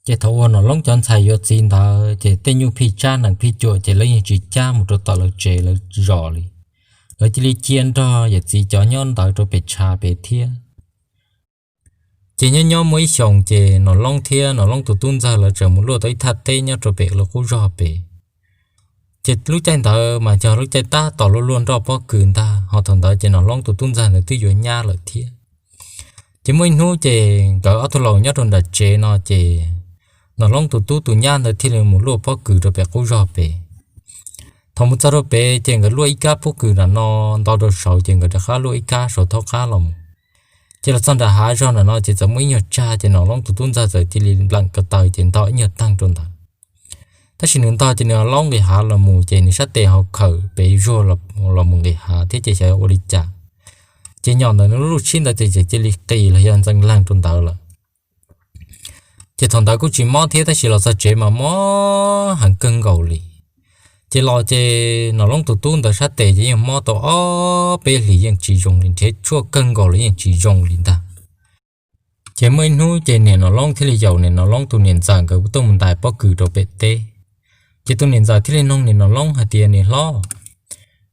Ces thaum uas Nom Loob cov ntxhais yuav txiv ntawd ces tej nyuj phij tsab nees phij cuam ces lawv yeej tsis cab mus rau tom lawv tsev lawv zos li. Lawv cia li cia nrog yawm txiv cov nyob ntawd rau pem tshav pem thiab. Ces nyob nyob muaj ib xyoos ces Nom Loob thiab Nom Loob tus tub ntxawg lawv tseem mus luaj tau ib thaj teb nyob rau pem lawv qub zog pem. Ces lub caij ntawd mas yog lub caij tab tom luaj luaj nroj pob kws ntag, ho thaum ntawd ces Nom Loob tus tub ntxawg ntawd twb yuav nyab lawm thiab. Ces muaj ib hnub ces nkawd ob tug laus nyob rau nram tsev no ces Nom Loob tus tub tus nyab ntawd thiaj li mus luaj pob kws rau pem qub zog pem. Thaum mus txog rau pem ces nkawd luaj ib kab pob kws nram no nto rau saud ces nkawd rov qab luaj ib kab saud thaub qab los mus. Ces los txog nram hav zog nram no ces txawm muaj ib nyuag tsag ces Nom Loob tus tub ntxawg txawm cia li npleem ko taw ces ntog ib nyuag teeg rau ntawd. Tab sis nws ntog ces nws laub nqis hav los mus ces nws sab tes ho khawm pem zuag los mus nqis hav thiab ces xyov ua li cas, ces nyom ntawm nws lub lub tshib ntawd ces txawm cia li qis los yog ntxeev leeg rau ntawd lawm. Ces thaum ntawd kuj tsis mob thiab tab sis los txog tsev mas mob heev kawg nkaus li. Ces los ces Nom Loob tus tub ntawd sab tes ces yeej mob tau ob peb hlis yeej tsis zoo li, nrhiav tshuaj kawg nkaus los yeej tsis zoo li ntag. Ces muaj ib hnub ces niam Nom Loob thiaj li yaum niam Nom Loob tus niam ntxawm nkawd tuaj mus ntais pob kws rau pem teb. Ces tus niam ntxawm thiaj li nug niam Nom Loob hais tias, Niam hlob,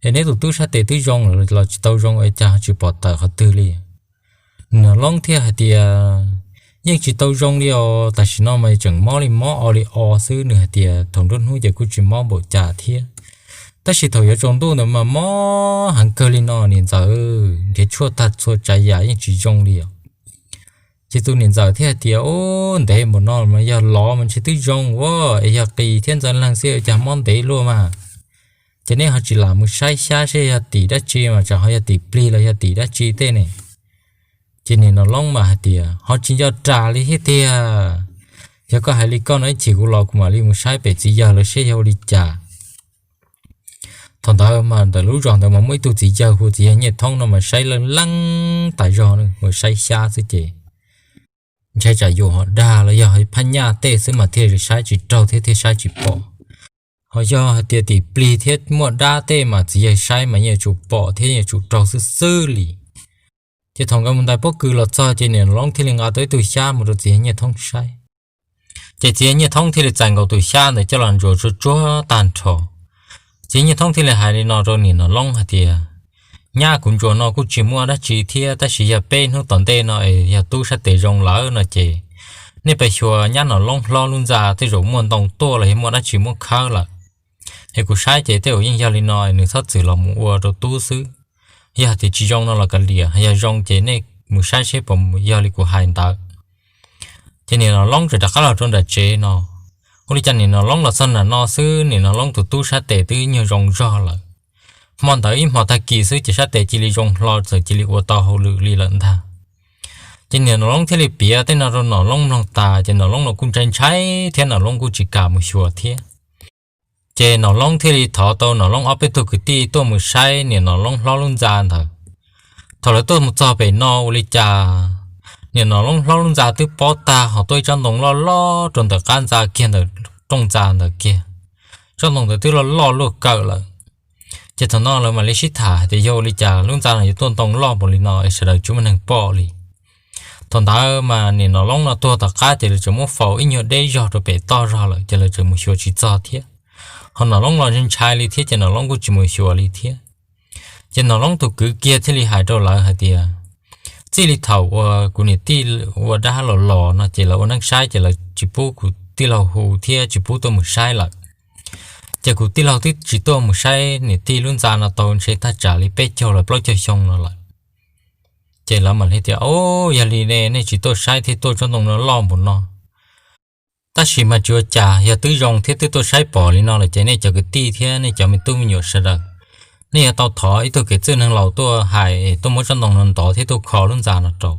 es neb tus tub sab tes twb zoo los tsis tau zoo es cas tsis pom tawm qhov twg li? Niam Nom Loob thiaj hais tias, Yeej tsis tau zoo li os, tam sim no mas tseem mob li mob o li o xwb. Nws hais tias thaum nruab hnub ces kuj tsis mob npaum cas thiab, tab sis thaum yuav tsaus ntuj ntawd mas mob heev kawg li no niam ntxawm, nrhiav tshuaj tag txhua tsav yam yeej tsis zoo li os. Ces tus niam ntxawm thiaj hais tias, Ub, ntev npaum no mas yog lov mas ntshe twb zoo ua, es yog qis thiab ntxaws leeg xwb cas mob ntev luaj mas. Ces nej ho tsis lam mus saib xyab seb yog tim dab tsi mas tsam ho yog tim plig los yog tim dab tsi tej ne. Ces niam Nom Loob mas hais tias, Ho tsis nco ras li thiab tiag. Yog koj hais li koj no ib chim kuv los kuv mam li mus saib pem txiv yawg lawv seb yog ua li cas. Thaum ntawd mas ntawm lub zos ntawd mas muaj ib tug txiv yawg hu txiv yawg Nyiaj Thoob no mas saib leej leej tas zog, mus saib xyab xwb ces ntshai tsam yuam hom dag los yog phab nyaj tej xwb mas thiaj saib tsis raug thiab thiaj saib tsis pom. Ho yog hais tias tim plig thiab muaj dab tej mas txiv yawg saib mas yeej yuav tsum pom thiab yeej yuav tsum raug xwb xwb li. Ces thaum nkawd mus ntais pob kws los txog ces niam Nom Loob thiaj li nqa tau ib tug xyab mus rau txiv yawg Nyiaj Thoob saib. Ces txiv yawg Nyiaj Thoob thiaj li txais nkaus tus xyab ntawd coj los ntsuas tsuag tsuag tag nrho. Txiv yawg Nyiaj Thoob thiaj li hais li no rau niam Nom Loob hais tias, Nyab, kuv ntsuas no kuj tsis muaj dab tsi thiab, tab sis yog peb hnub tom ntej no es yog tub sab tes zoo lawm no ces nej pab xyuas nyab Nom Loob hlob lub ntxa tej zaum muaj ntoo tuaj los yog muaj dab tsi muab khawb lawm. Es kuv saib ces tej zaum yeej yog li no, nws txhob txwm los mus ua rau tub xwb. Yog tias tsis zoo no los kav liam, yog zoo ces nej mus saib seb puas yog li kuv hais ntawd. Ces niam Nom Loob txawm rov qab los rau nram tsev no. Ua li cas niam Nom Loob los txog nram no xwb, niam Nom Loob tus tub sab tes twb nyuag zoo zog lawm. Hmo ntawd ib hmo tag kis xwb ces sab tes cia li zoo hlo, txawm cia li ua tau hauj lwm li lawm ntag. Ces niam Nom Loob thiaj li piav tej no rau Nom Loob mloog tas ces Nom Loob los kuj ntshai ntshai thiab Nom Loob kuj tsis kam mus xyuas thiab. Ces Nom Loob thiaj li thov tau Nom Loob ob peb tug kwv tij tuaj mus saib niam Nom Loob hlob lub ntxa ntawd. Thaum lawv tuaj mus txog pem no ua li cas niam Nom Loob hlob lub ntxa twb pob tag ho tuaj ib tsob ntoo loj loj rau ntawm qab ntxa kiag ntawm rooj ntxa ntawd kiag. Tsob ntoo ntawd twb loj loj luaj kawg lawm. Ces thaum no lawv mam li sib tham hais tias yog ua li cas lub ntxa no yuav tuaj ntoo loj npaum li no es sawv daws tsis muaj neeg pom li. Thaum ntawd mas niam Nom Loob no tuag tom qab ces lawv tseem muab faus ib nyuag deb zog rau pem toj zog lawm ces lawv tseem mus xyuas tsis txog thiab. Ho Nom Loob los ntshai li thiab ces Nom Loob kuj tsis mus xyuas li thiab. Ces Nom Loob tus kwv kiag thiaj li hais rau lawv hais tias, txij li thaum uas kuv niam tij ua dab los los no ces lawv ua neeb saib ces lawv tsis pub kuv tij laug hu thiab tsis pub tuaj mus saib lawm. Ces kuv tij laug twb tsis tuaj mus saib niam tij lub ntxa no tau ntshe thaj tsam li peb caug los plaub caug xyoo no lawm. Ces lawv mam li tias, o, yog li ne nej tsis tuaj saib thiaj tuaj tsob ntoo no loj npaum no. Tab sis mas tsis ua cas, yog twb zoo thiab twb tuaj saib pom li no lawm ces nej cov kwv tij thiab nej cov me tub me nyuam sawv daws, nej yuav tau thov ib tug kev txwj neeg laus tuaj hais es tuaj muab tsob ntoo no ntov thiab tuaj kho lub ntxa no rau.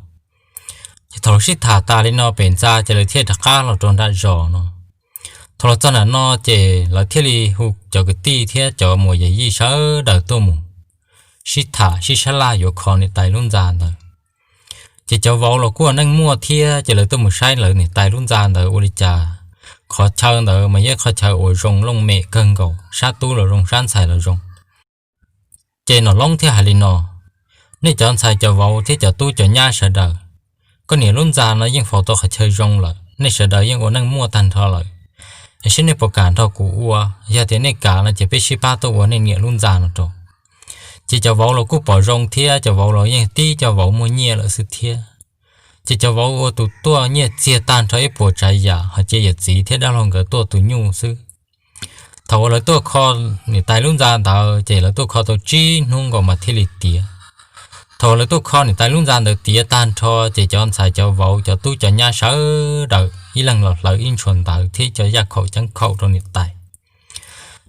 Ces thaum lawv sib tham tas li no pem ntxa ces lawv thiaj rov qab los rau nram zos no. Thaum los txog nram no ces lawv thiaj li hu cov kwv tij thiab cov muam yawm yij sawv daws tuaj mus sib tham sib sab laj yuav kho niam tais lub ntxa ntawd. Ces cov vauv los kuj ua neej muaj thiab ces lawv tuaj mus saib lawv niam tais lub ntxa ntawd ua li cas. Qhov chaw ntawd mas yog qhov chaw uas zoo looj mem kawg nkaus, sab tub los zoo sab ntxhais los zoo. Ces Nom Loob thiaj hais li no, nej cov ntxhais cov vauv thiab cov tub cov nyab sawv daws, koj niam lub ntxa no yeej faus tau qhov chaw zoo lawm, nej sawv daws yeej ua neej muaj tag nrho lawm, es saib nej puas kam nrog kuv ua, yog tias nej kam no ces peb sib pab tuaj ua nej niam lub ntxa no rau. Ces cov vauv los kuj pom zoo thiab cov vauv los yeej tib cov vauv muaj nyiaj lawm xwb thiab. Ces cov vauv ua tus tuaj nyiaj txiag tag nrho ib puas tsav yam ho cia yawm txiv thiab dab laug nkawd tuaj tus nyuj xwb. Thaum uas lawv tuaj kho niam tais lub ntxa ntawd ces lawv tuaj kho tau tsib hnub nkaus mas thiaj li tiav. Thaum uas lawv tuaj kho niam tais lub ntxa ntawd tiav tag nrho ces cov ntxhais cov vauv cov tub cov nyab sawv daws ib leeg los hlawv ib ntshua ntawv thiab cov yaj khaum ceeb khaum rau niam tais.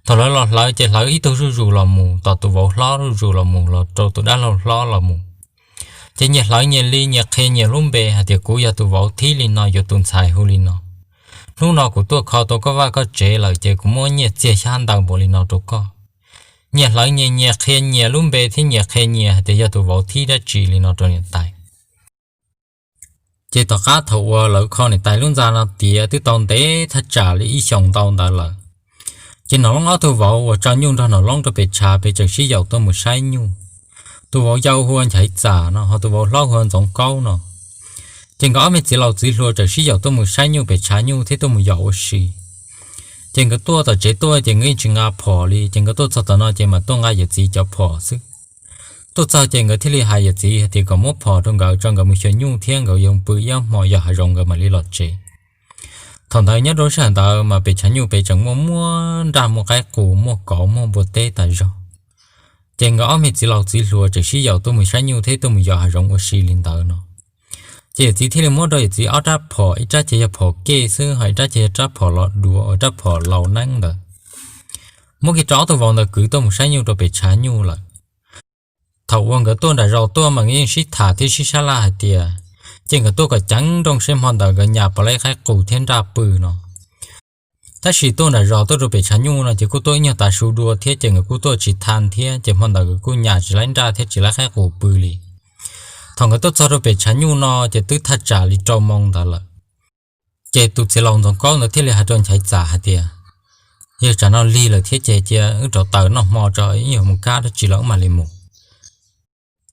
Thaum lawv los hlawv ces hlawv ib tug zuj zus los mus, tos tus vauv hlob zuj zus los mus, los rau tus dab laug hlob los mus. Ces nyias hlawv nyias li, nyias qhia nyias lub npe hais tias kuv yog tus vauv thib li no, yuav tus ntxhais hu li no. Hnub no kuv tuaj kho tau koj vaj koj tsev lawm ces kuv muab nyiaj txiag xyab ntawv npaum li no rau koj. Nyias hlawv nyias, nyias qhia nyias lub npe thiab nyias qhia nyias hais tias yog tus vauv thib dab tsi li no rau niam tais. Ces tom qab thaum uas lawv kho niam tais lub ntxa no tiav twb tau ntev thaj tsam li ib xyoos ntau ntawd lawm. Ces Nom Loob ob tug vauv uas tso nyuj nrog Nom Loob rau pem tshav pem tseem sib yaum tuaj mus saib nyuj. Tus vauv yau hu ua Nchaiv Txam no, ho tus vauv hlob hu ua Ntxoov Kaub no. Ces nkawd ob me txiv laus txiv hluas tseem sib yaum tuaj mus saib nyuj pem tshav nyuj thiab tuaj mus yos ua si. Ces nkawd tuaj tom tsev tuaj ces nkawd yeej tsis nqa phom li, ces nkawd tuaj txog tom no ces mam tuaj nqa yawm txiv cov phom xwb. Tuaj txog ces nkawd thiaj li hais yawm txiv hais tias kom muab phom rau nkawd tso nkawd mus xyuas nyuj thiab nkawd yuav pw ib ob hmo yos hav zoov nkawd mam li los tsev. Thaum ntawd nyob rau sij hawm ntawd mas pem tshav nyuj pem tseem muaj muaj nraj muaj qaib qus muaj kauv muaj npua teb tas zog. Ces nkawd ob me txiv laus txiv hluas tseem sib yaum tuaj mus saib nyuj thiab tuaj mus yos hav zoov ua si li ntawd no. Ces yawm txiv thiaj li muab rau yawm txiv ob rab phom, ib rab ces yog phom kej xwb, ho ib rab ces yog rab phom los duav uas rab phom laus neeb ntawd. Muab kiag rau ob tug vauv ntawd kwv tuaj mus saib nyuj rau pem tshav nyuj lawm. Thaum uas nkawd tuaj nram zos tuaj mas nkawd yeej sib tham thiab sib sab laj hais tias, ces nkawd tuaj kom ceev nrooj seb hmo ntawd nkawd nyas puas tau qaib qus thiab nraj pw no. Tab sis tuaj nram zos tuaj rau pem tshav nyuj no ces kuj tuaj ib nyuag tav su dua thiab ces nkawd kuj tuaj tsis tau thiab ces hmo ntawd nkawd kuj nyas tsis tau nraj thiab tsis tau qaib qus pw li. Thaum nkawd tuaj txog rau pem tshav nyuj no ces twb thaj tsam li rau moo ntawd lawm. Ces tus txiv laus Ntxoov Kaub ntawd thiaj li hais rau Nchaiv Txam hais tias, yog tsam no lig lawm thiab ces cia wb rauv taws noj hmo tso, ib yuav mus kab dab tsi los wb mam li mus.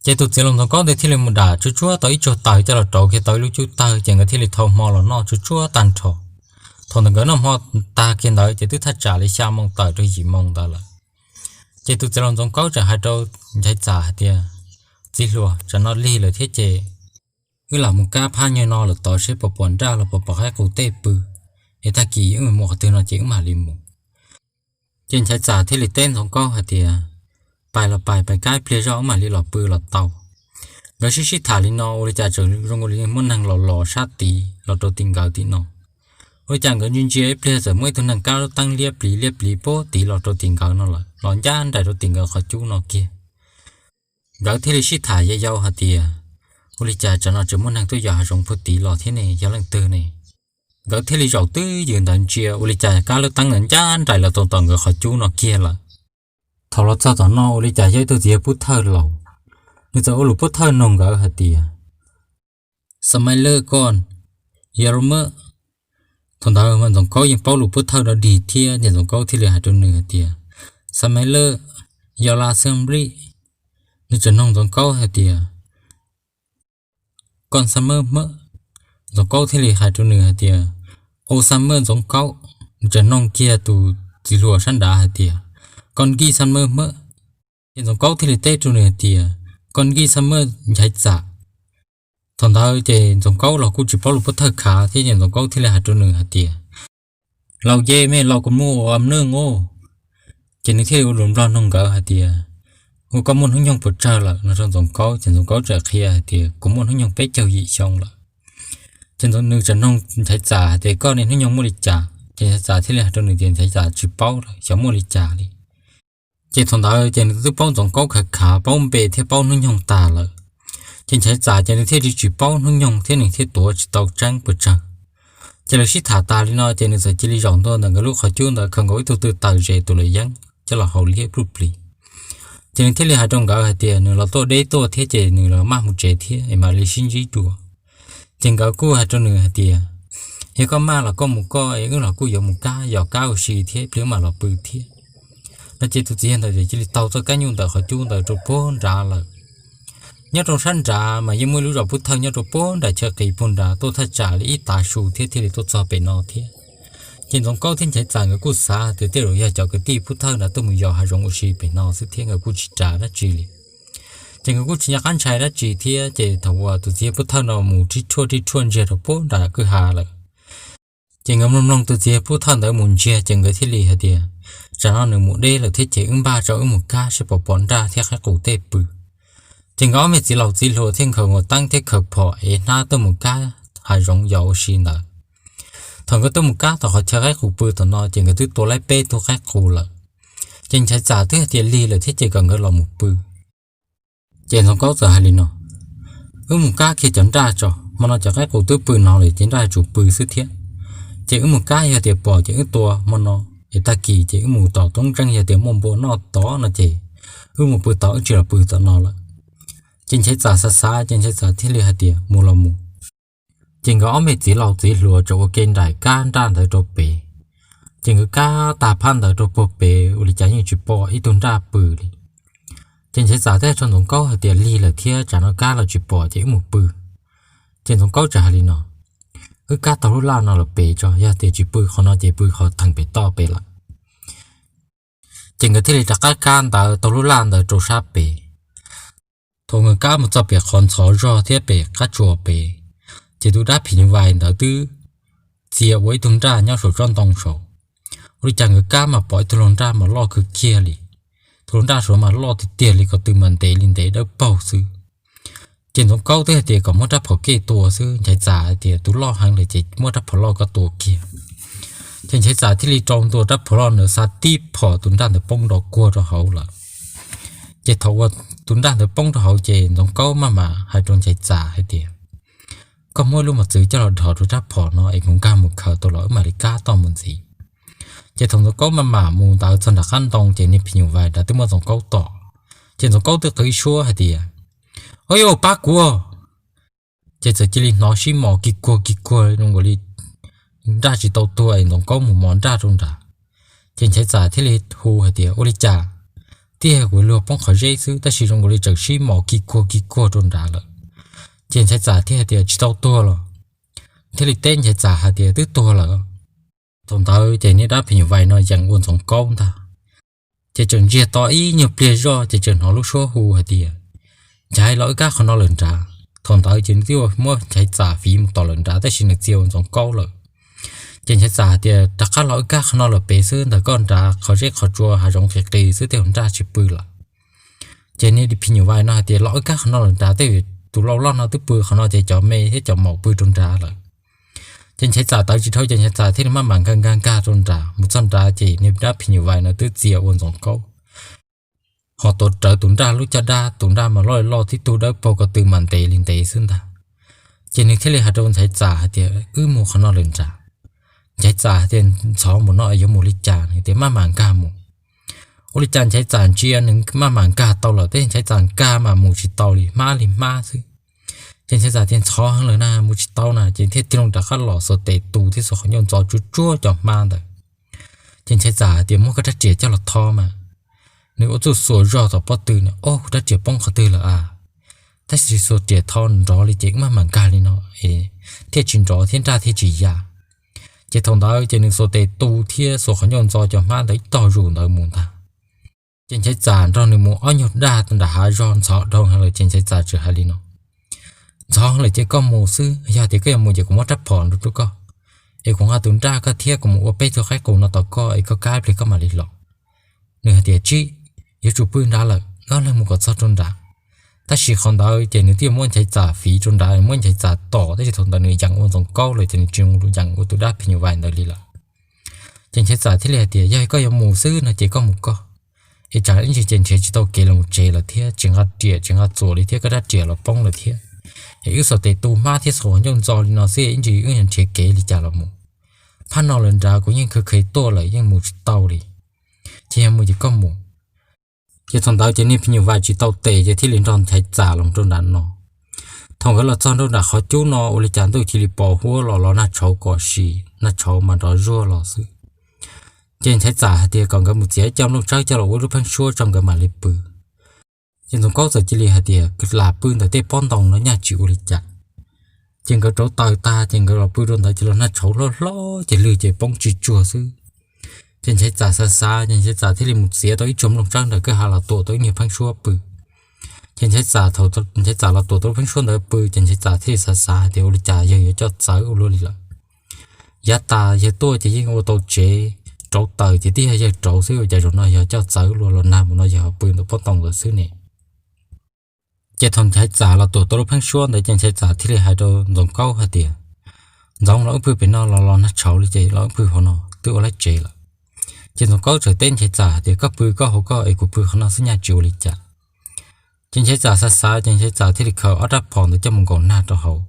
Ces tus txiv laus Ntxoov Kaub ntawd thiaj li mus dam tsuj tsuab tau ib tsuag taws coj los rauv kiag tau ib lub cub tawg ces nkawd thiaj li thau hmo los noj tsuj tsuab tag nrho. Thaum ntawd nkawd noj hmo tag kiag ntawd ces twb thaj tsam li xya moo tawm rau yim moo ntawd lawm. Ces tus txiv laus Ntxoov Kaub tseem hais rau Nchaiv Txam hais tias, txiv hluas, tsam no lig lawm thiab ces wb lam mus kab phab nyuag no lawm tod seb puas pom nraj los puas pom qaib qus tej pw, es tag kis wb mus qhov twg no ces wb mam li mus. Ces Nchaiv Txam thiaj li teb Ntxoov Kaub hais tias, pais los pais, pais kab ib pliag zoj wb mam li los pw los tau. Nkawd sib sib tham li no ua li cas txawm zoo li muaj neeg los los sab tid los rau tim nkawd tim no. Ua li cas nkawd ntsia ntsia ib pliag txawm muaj ib tug neeg kab lub teeb liab pliv liab pliv puag tid los rau tim nkawd no lawm, los ncaj nraim rau tim nkawd qhov cub no kiag. Nkawd thiaj li sib tham yau yau hais tias, ua li cas tsam no tseem muaj neeg tuaj yos hav zoov puag tid los thiab ne, yog leej twg ne? Nkawd thiaj li zaum twj ywm ntawd ntsia ua li cas kab lub teeb ntawd ncaj nraim los tau tom nkawd qhov cub no kiag lawm. Thaum los txog tom no ua li cas yog ib tug txiv yawg pub thawj laus, nws txawm ua lus pub thawj nug nkawd hais tias, xa mai lawj koj, yog los mas. Thaum ntawd mas Ntxoov Kaub yeej paub lus pub thawj dog dig thiab ces Ntxoov Kaub thiaj li hais rau nws hais tias, xa mai lawj, yog la xeeb nplij. Nws tseem nug Ntxoov Kaub hais tias, koj xa maj hmab? Ntxoov Kaub thiaj li hais rau nws hais tias, au xa maj Ntxoov Kaub. Nws tseem nug kiag tus txiv hluas sab nraud hais tias, koj nkij xa maj hmab? Ces Ntxoov Kaub thiaj li teb rau nws hais tias, koj nkij xa maj Nchaiv Txam. Thaum ntawd ces Ntxoov Kaub los kuj tsis paub lus pub thawj khav thiab ces Ntxoov Kaub thiaj li hais rau nws hais tias, laus yej mej laus koj muaj ua mnwj os. Ces nws thiaj li ua lus Nplog nug nkawd hais tias, ua koj muaj hnub nyoog puas tsawg lawm no rau Ntxoov Kaub ces Ntxoov Kaub txawm qhia hais tias kuv muaj hnub nyoog peb caug yim xyoo lawm. Ces nws tseem nug Nchaiv Txam hais tias koj ne hnub nyoog muaj li cas? Ces Nchaiv Txam thiaj li hais rau nws tias Nchaiv Txam tsis paub lawm, xyov muaj li cas li. Ces thaum ntawd ces nws twb paub Ntxoov Kaub khav khav, paub npe thiab paub hnub nyoog tag lawm. Ces Nchaiv Txam ces nws thiaj li tsis paub hnub nyoog thiab nws thiaj tuav tsis tau tseeb puas tsawg. Ces lawv sib tham tas li no ces nws txawm cia li zaum ntua ntawm nkawd lub qhov cub ntawd khaws nkaus ib tug tw taws zes tus luam yeeb coj los haus liab pluj plis. Ces nws thiaj li hais rau nkawd hais tias nws los tuaj deb tuaj thiab ces nws los maj mus tsev thiab es mam li sib ntsib dua. Ces nkawd kuj hais rau nws hais tias, yog koj maj los koj mus koj, wb los kuj yuav mus kab yos kab ua si thiab ib pliag mam los pw thiab no. Ces tus txiv yawg ntawd cia li taug txoj kab nyuj ntawm qhov cub ntawd rau puag nrad lawm. Nyob rau sab nrad mas yeej muaj ib lub zos pub thawj nyob rau puag nram chaw qis puag nrad tuaj thaj tsam li ib tav su thiab thiaj li tuaj txog pem no thiab. Ces Ntxoov Kaub thiab Nchaiv Txam nkawd kuj xav tias tej zaum yog cov kwv tij pub thawj nrad tuaj mus yos hav zoov ua si pem no xwb thiab nkawd kuj tsis ras dab tsi li. Ces nkawd kuj tsis nco qab ntshai dab tsi thiab ces thaum uas tus txiv yawg pub thawj no mus rib rhuaj rib rhuaj ntsiag rau puag nram kwj ha lawm. Ces nkawd mloog mloog tus txiv yawg pub thawj ntawd mus ntsiag ces nkawd thiaj li hais tias, tsam no nws mus deb lawm thiab ces wb npaj tso wb mus kab seb puas pom nraj thiab qaib qus tej pw. Ces nkawd ob me txiv laus txiv hluas thiaj nkhaws nkuas teeb thiab khaws phom es hnab tuaj mus kab hav zoov yos ua si ntawd. Thaum nkawd tuaj mus kab tom qhov chaw qaib qus pw tom no ces nkawd twb tua laib peb tug qaib qus lawm. Ces Nchaiv Txam twb hais tias lig lawm thiab ces kom nkawd los mus pw. Ces Ntxoov Kaub txawm hais li no, wb mus kab kiag cov nraj tso, hmo no cov qaib qus twb pw no lawm ces nraj yuav tsum pw xwb thiab. Ces wb mus kab yog tias pom ces wb tua hmo no, es tag kis ces wb mus tom toob tseej yog tias muaj npua noj tod no ces wb mus pw tod wb tsis los pw tom no lawm. Ces Nchaiv Txam xav xav ces Nchaiv Txam thiaj li hais tias mus los mus. Ces nkawd ob me txiv laus txiv hluas txawm ua ke nraim kab nraj ntawd rau pem. Ces nkawd kab tag phab ntawd rau puag pem ua li cas yeej tsis pom ib tug nraj pw li. Ces Nchaiv Txam thiaj rau Ntxoov Kaub hais tias, Lig lawm thiab, tsam no kab los tsis pom ces wb mus pw. Ces Ntxoov Kaub txawm hais li no, Wb kab taug lub laj no los pem tso, yog tias tsis pw qhov no ces pw qhov theem pem toj pem lawm. Ces nkawd thiaj li rov qab kab ntawd taug lub laj ntawd rau sab pem. Thaum nkawd kab mus txog pem qhov ntxhov zog thiab pem qab tsuas pem, ces tus dab phim nyuj vais ntawd twb txia ua ib tug nraj nyob saum tsob ntoo saud. Ua li cas nkawd kab mas pom ib tug hluas nraj mas loj kawg kiag li. Tus hluas nraj saud mas loj tiag tiag li, ko tw mas ntev li ntev dawb paug xwb. Ces Ntxoov Kaub twb hais tias kom muab rab phom kej tua xwb, Nchaiv Txam hais tias, Tus loj heev lawm ces muab rab phom loj koj tua kiag. Ces Nchaiv Txam thiaj li rau ntua rab phom loj ntawd xa tib phom tus nraj ntawd poob nrov kuag rau hauv lawm. Ces thaum uas tus nraj ntawd poob rau hauv ces Ntxoov Kaub maj mam hais rau Nchaiv Txam hais tias, Koj muab lub mos txwv coj los dhos rau rab phom no es kuv nkag mus khaws tau los wb mam li kab toj mus ntxiv. Ces thaum Ntxoov Kaub maj mam mus ntawd txog nram qab ntoo ces niag phim nyuj vais nrad twb muab Ntxoov Kaub tom. Ces Ntxoov Kaub twb qw suab hais tias, Au, pab kuv! Ces txawm cia li hnov sib mos kig kuag kig kuag zoo nkaus li nraj tsis tau tuag es Ntxoov Kaub mus mos nraj rau nrad. Ces Nchaiv Txam thiaj li hu hais tias, Ua li cas? Twb yog kuv luag poob qhov zeb xwb tab sis zoo nkaus li tseem sib mos kig kuag kig kuag rau nrad lawm. Ces Nchaiv Txam thiaj hais tias, Tsis tau tuag los? Thiaj li teb Nchaiv Txam hais tias, Twb tuag lawm. Thaum ntawd ces niag dab phim nyuj vais no yees ua Ntxoov Kaub ntag. Ces tseem ntsiag to ib nyuag pliag zoj ces tseem hnov lub suab hu hais tias, Nchaiv, los wb kab qhov no lawm nrad. Thaum ntawd ces nws twb muab Nchaiv Txam fiv mus tom lawm nrad tab sis nws txia ua Ntxoov Kaub lawm. Ces Nchaiv Txam hais tias, Rov qab los wb kab qhov no lawm pem xwb, ntawm koj nrad qhov zeb qhov tsua hav zoov qis qis xwb, tej hluas nraj tsis pw lawm. Ces niag phim nyuj vais no hais tias, Los wb kab qhov no lawm nrad, tej tus lau loj no twb pw qhov no ces cov me thiab cov maum pw rau nrad lawm. Ces Nchaiv Txam tawv tsis dhau ces Nchaiv Txam thiaj li maj mam nkag nkag nkag rau nrad. Mus txog nrad ces niag dab phim nyuj vais no twb txia ua Ntxoov Kaub, ho tuav rawv tus nraj lub caj dab, tus nraj mas loj loj tib tug dawb paug ko tw mas ntev li ntev xwb ntag. Ces nws thiaj li hais rau Nchaiv Txam hais tias, Wb mus qhov no lawm nrad. Nchaiv Txam hais tias, Ntxhov, mus no yuav mus li cas? Nws tias, Maj mam nkag mus. Ua li cas Nchaiv Txam ntsia nws maj mam nkag tau lawm, tej Nchaiv Txam nkag mas mus tsis tau li, hmab li hmab xwb. Ces Nchaiv Txam tias, Ntxhov heev lawm na, mus tsis tau na. Ces thiaj tig loo rov qab los xuas tes tu thiab xuas qhov ncauj ntxo tsuab tsuab cov hmab ntawd. Ces Nchaiv Txam hais tias, Muab koj rab riam coj los tho mas. Nws ua txuj xuas zog tom pob tw, Ob, kuv rab riam poob qhov twg lawm a? Tab sis xuas riam tho nrov li ces wb maj mam nkag li no thiaj tsis nrov thiab nraj thiaj tsis ya. Ces thaum ntawd ces nws xuas tes tu thiab xuas qhov ncauj ntxo cov hmab ntawd ib tog zus ntawd mus ntag. Ces Nchaiv Txam nrog nws mus ob nyuag daj nram hav zog ntxhov dhau heev lawm ces Nchaiv Txam txawm hais li no, Ntxhov heev lawm ces koj mus xwb, yog tias koj yuav mus ces kuv muab rab phom nrog rau koj, es kuv nqa tus nraj koj thiab kuv mus ua peb tug qaib qus no tos koj es koj kab ib pliag koj mam li los. Nws hais tias, Tsis, yuav tsum pw nrad lawm, ob leeg mus kom txog rau nrad. Tab sis qhov ntawd ces nws thiaj muab Nchaiv Txam fiv rau nrad, muab Nchaiv Txam tom, tab sis thaum ntawd nws yees ua Ntxoov Kaub lawm ces nws tsis zoo yees ua tus dab phim nyuj vais ntawd li lawm. Ces Nchaiv Txam thiaj li hais tias, Yog koj yuav mus xwb no ces koj mus koj, es tsam ib ntsis ces nrhiav tsis tau kev los tsev lawm thiab, tsis nqa riam tsis nqa txuas li thiab, koj rab riam los poob lawm thiab. Es wb xuas tes tu hmab thiab xuas qhov ncauj ntxo li no xwb, ib ntsis wb yuav nrhiav kev li cas los mus. Phab no lawm nrad kuv yeej khav khav tuaj lawm, yeej mus tsis tau li. Ces yog mus ces koj mus. Ces thaum ntawd ces niag phim nyuj vais tsis tau tes ces thiaj li nrog Nchaiv Txam los rau nram no. Thaum nkawd los txog rau nram qhov cub no ua li cas ntuj cia li pos huab los los nag tshauv kom si, nag tshauv mas nrov zuag los xwb. Ces Nchaiv Txam hais tias kom nkawd mus txiav ib co nplooj tsawb coj los ua lub pheeb suab tso nkawd mam li pw. Ces Ntxoov Kaub txawm cia li hais tias, Lam pw ntawm tej pob ntoo no nyaj tsis ua li cas. Ces nkawd rauv taws tag ces nkawd los pw rau ntawd ces los nag tshauv hlob hlob ces lwg ces poob tsis tsuag xwb. Ces Nchaiv Txam xav xav ces Nchaiv Txam thiaj li mus txiav tau ib co nplooj tsawb ntawm kwj ha los tuam tau ib nyuag pheeb suab pw. Ces Nchaiv Txam thaum Nchaiv Txam los tuam tau lub pheeb suab ntawd pw ces Nchaiv Txam thiaj li xav xav hais tias, Ua li cas yawg yuav coj txawv ua luaj li lawm? Yav tas yawg tuaj ces yeej ua tau tsev, rauv taws ces twb yog yawg rauv xwb, ua cas zaum no yog coj txawv luaj los nag mus no yog pw ntawm pob ntoo ntawd xwb ne? Ces thaum Nchaiv Txam los tuam tau lub pheeb suab ntawd ces Nchaiv Txam thiaj li hais rau Ntxoov Kaub hais tias, Ntxoov, los wb pw pem no los los nag tshauv li ces los wb pw hauv no twb ua lab tsev lawm. Ces Ntxoov Kaub txawm teb Nchaiv Txam hais tias, Koj pw koj hauv koj es kuv pw qhov no xwb nyaj tsis ua li cas. Ces Nchaiv Txam xav xav ces Nchaiv Txam thiaj li khaws ob rab phom ntawd coj mus nkaum nag rau hauv,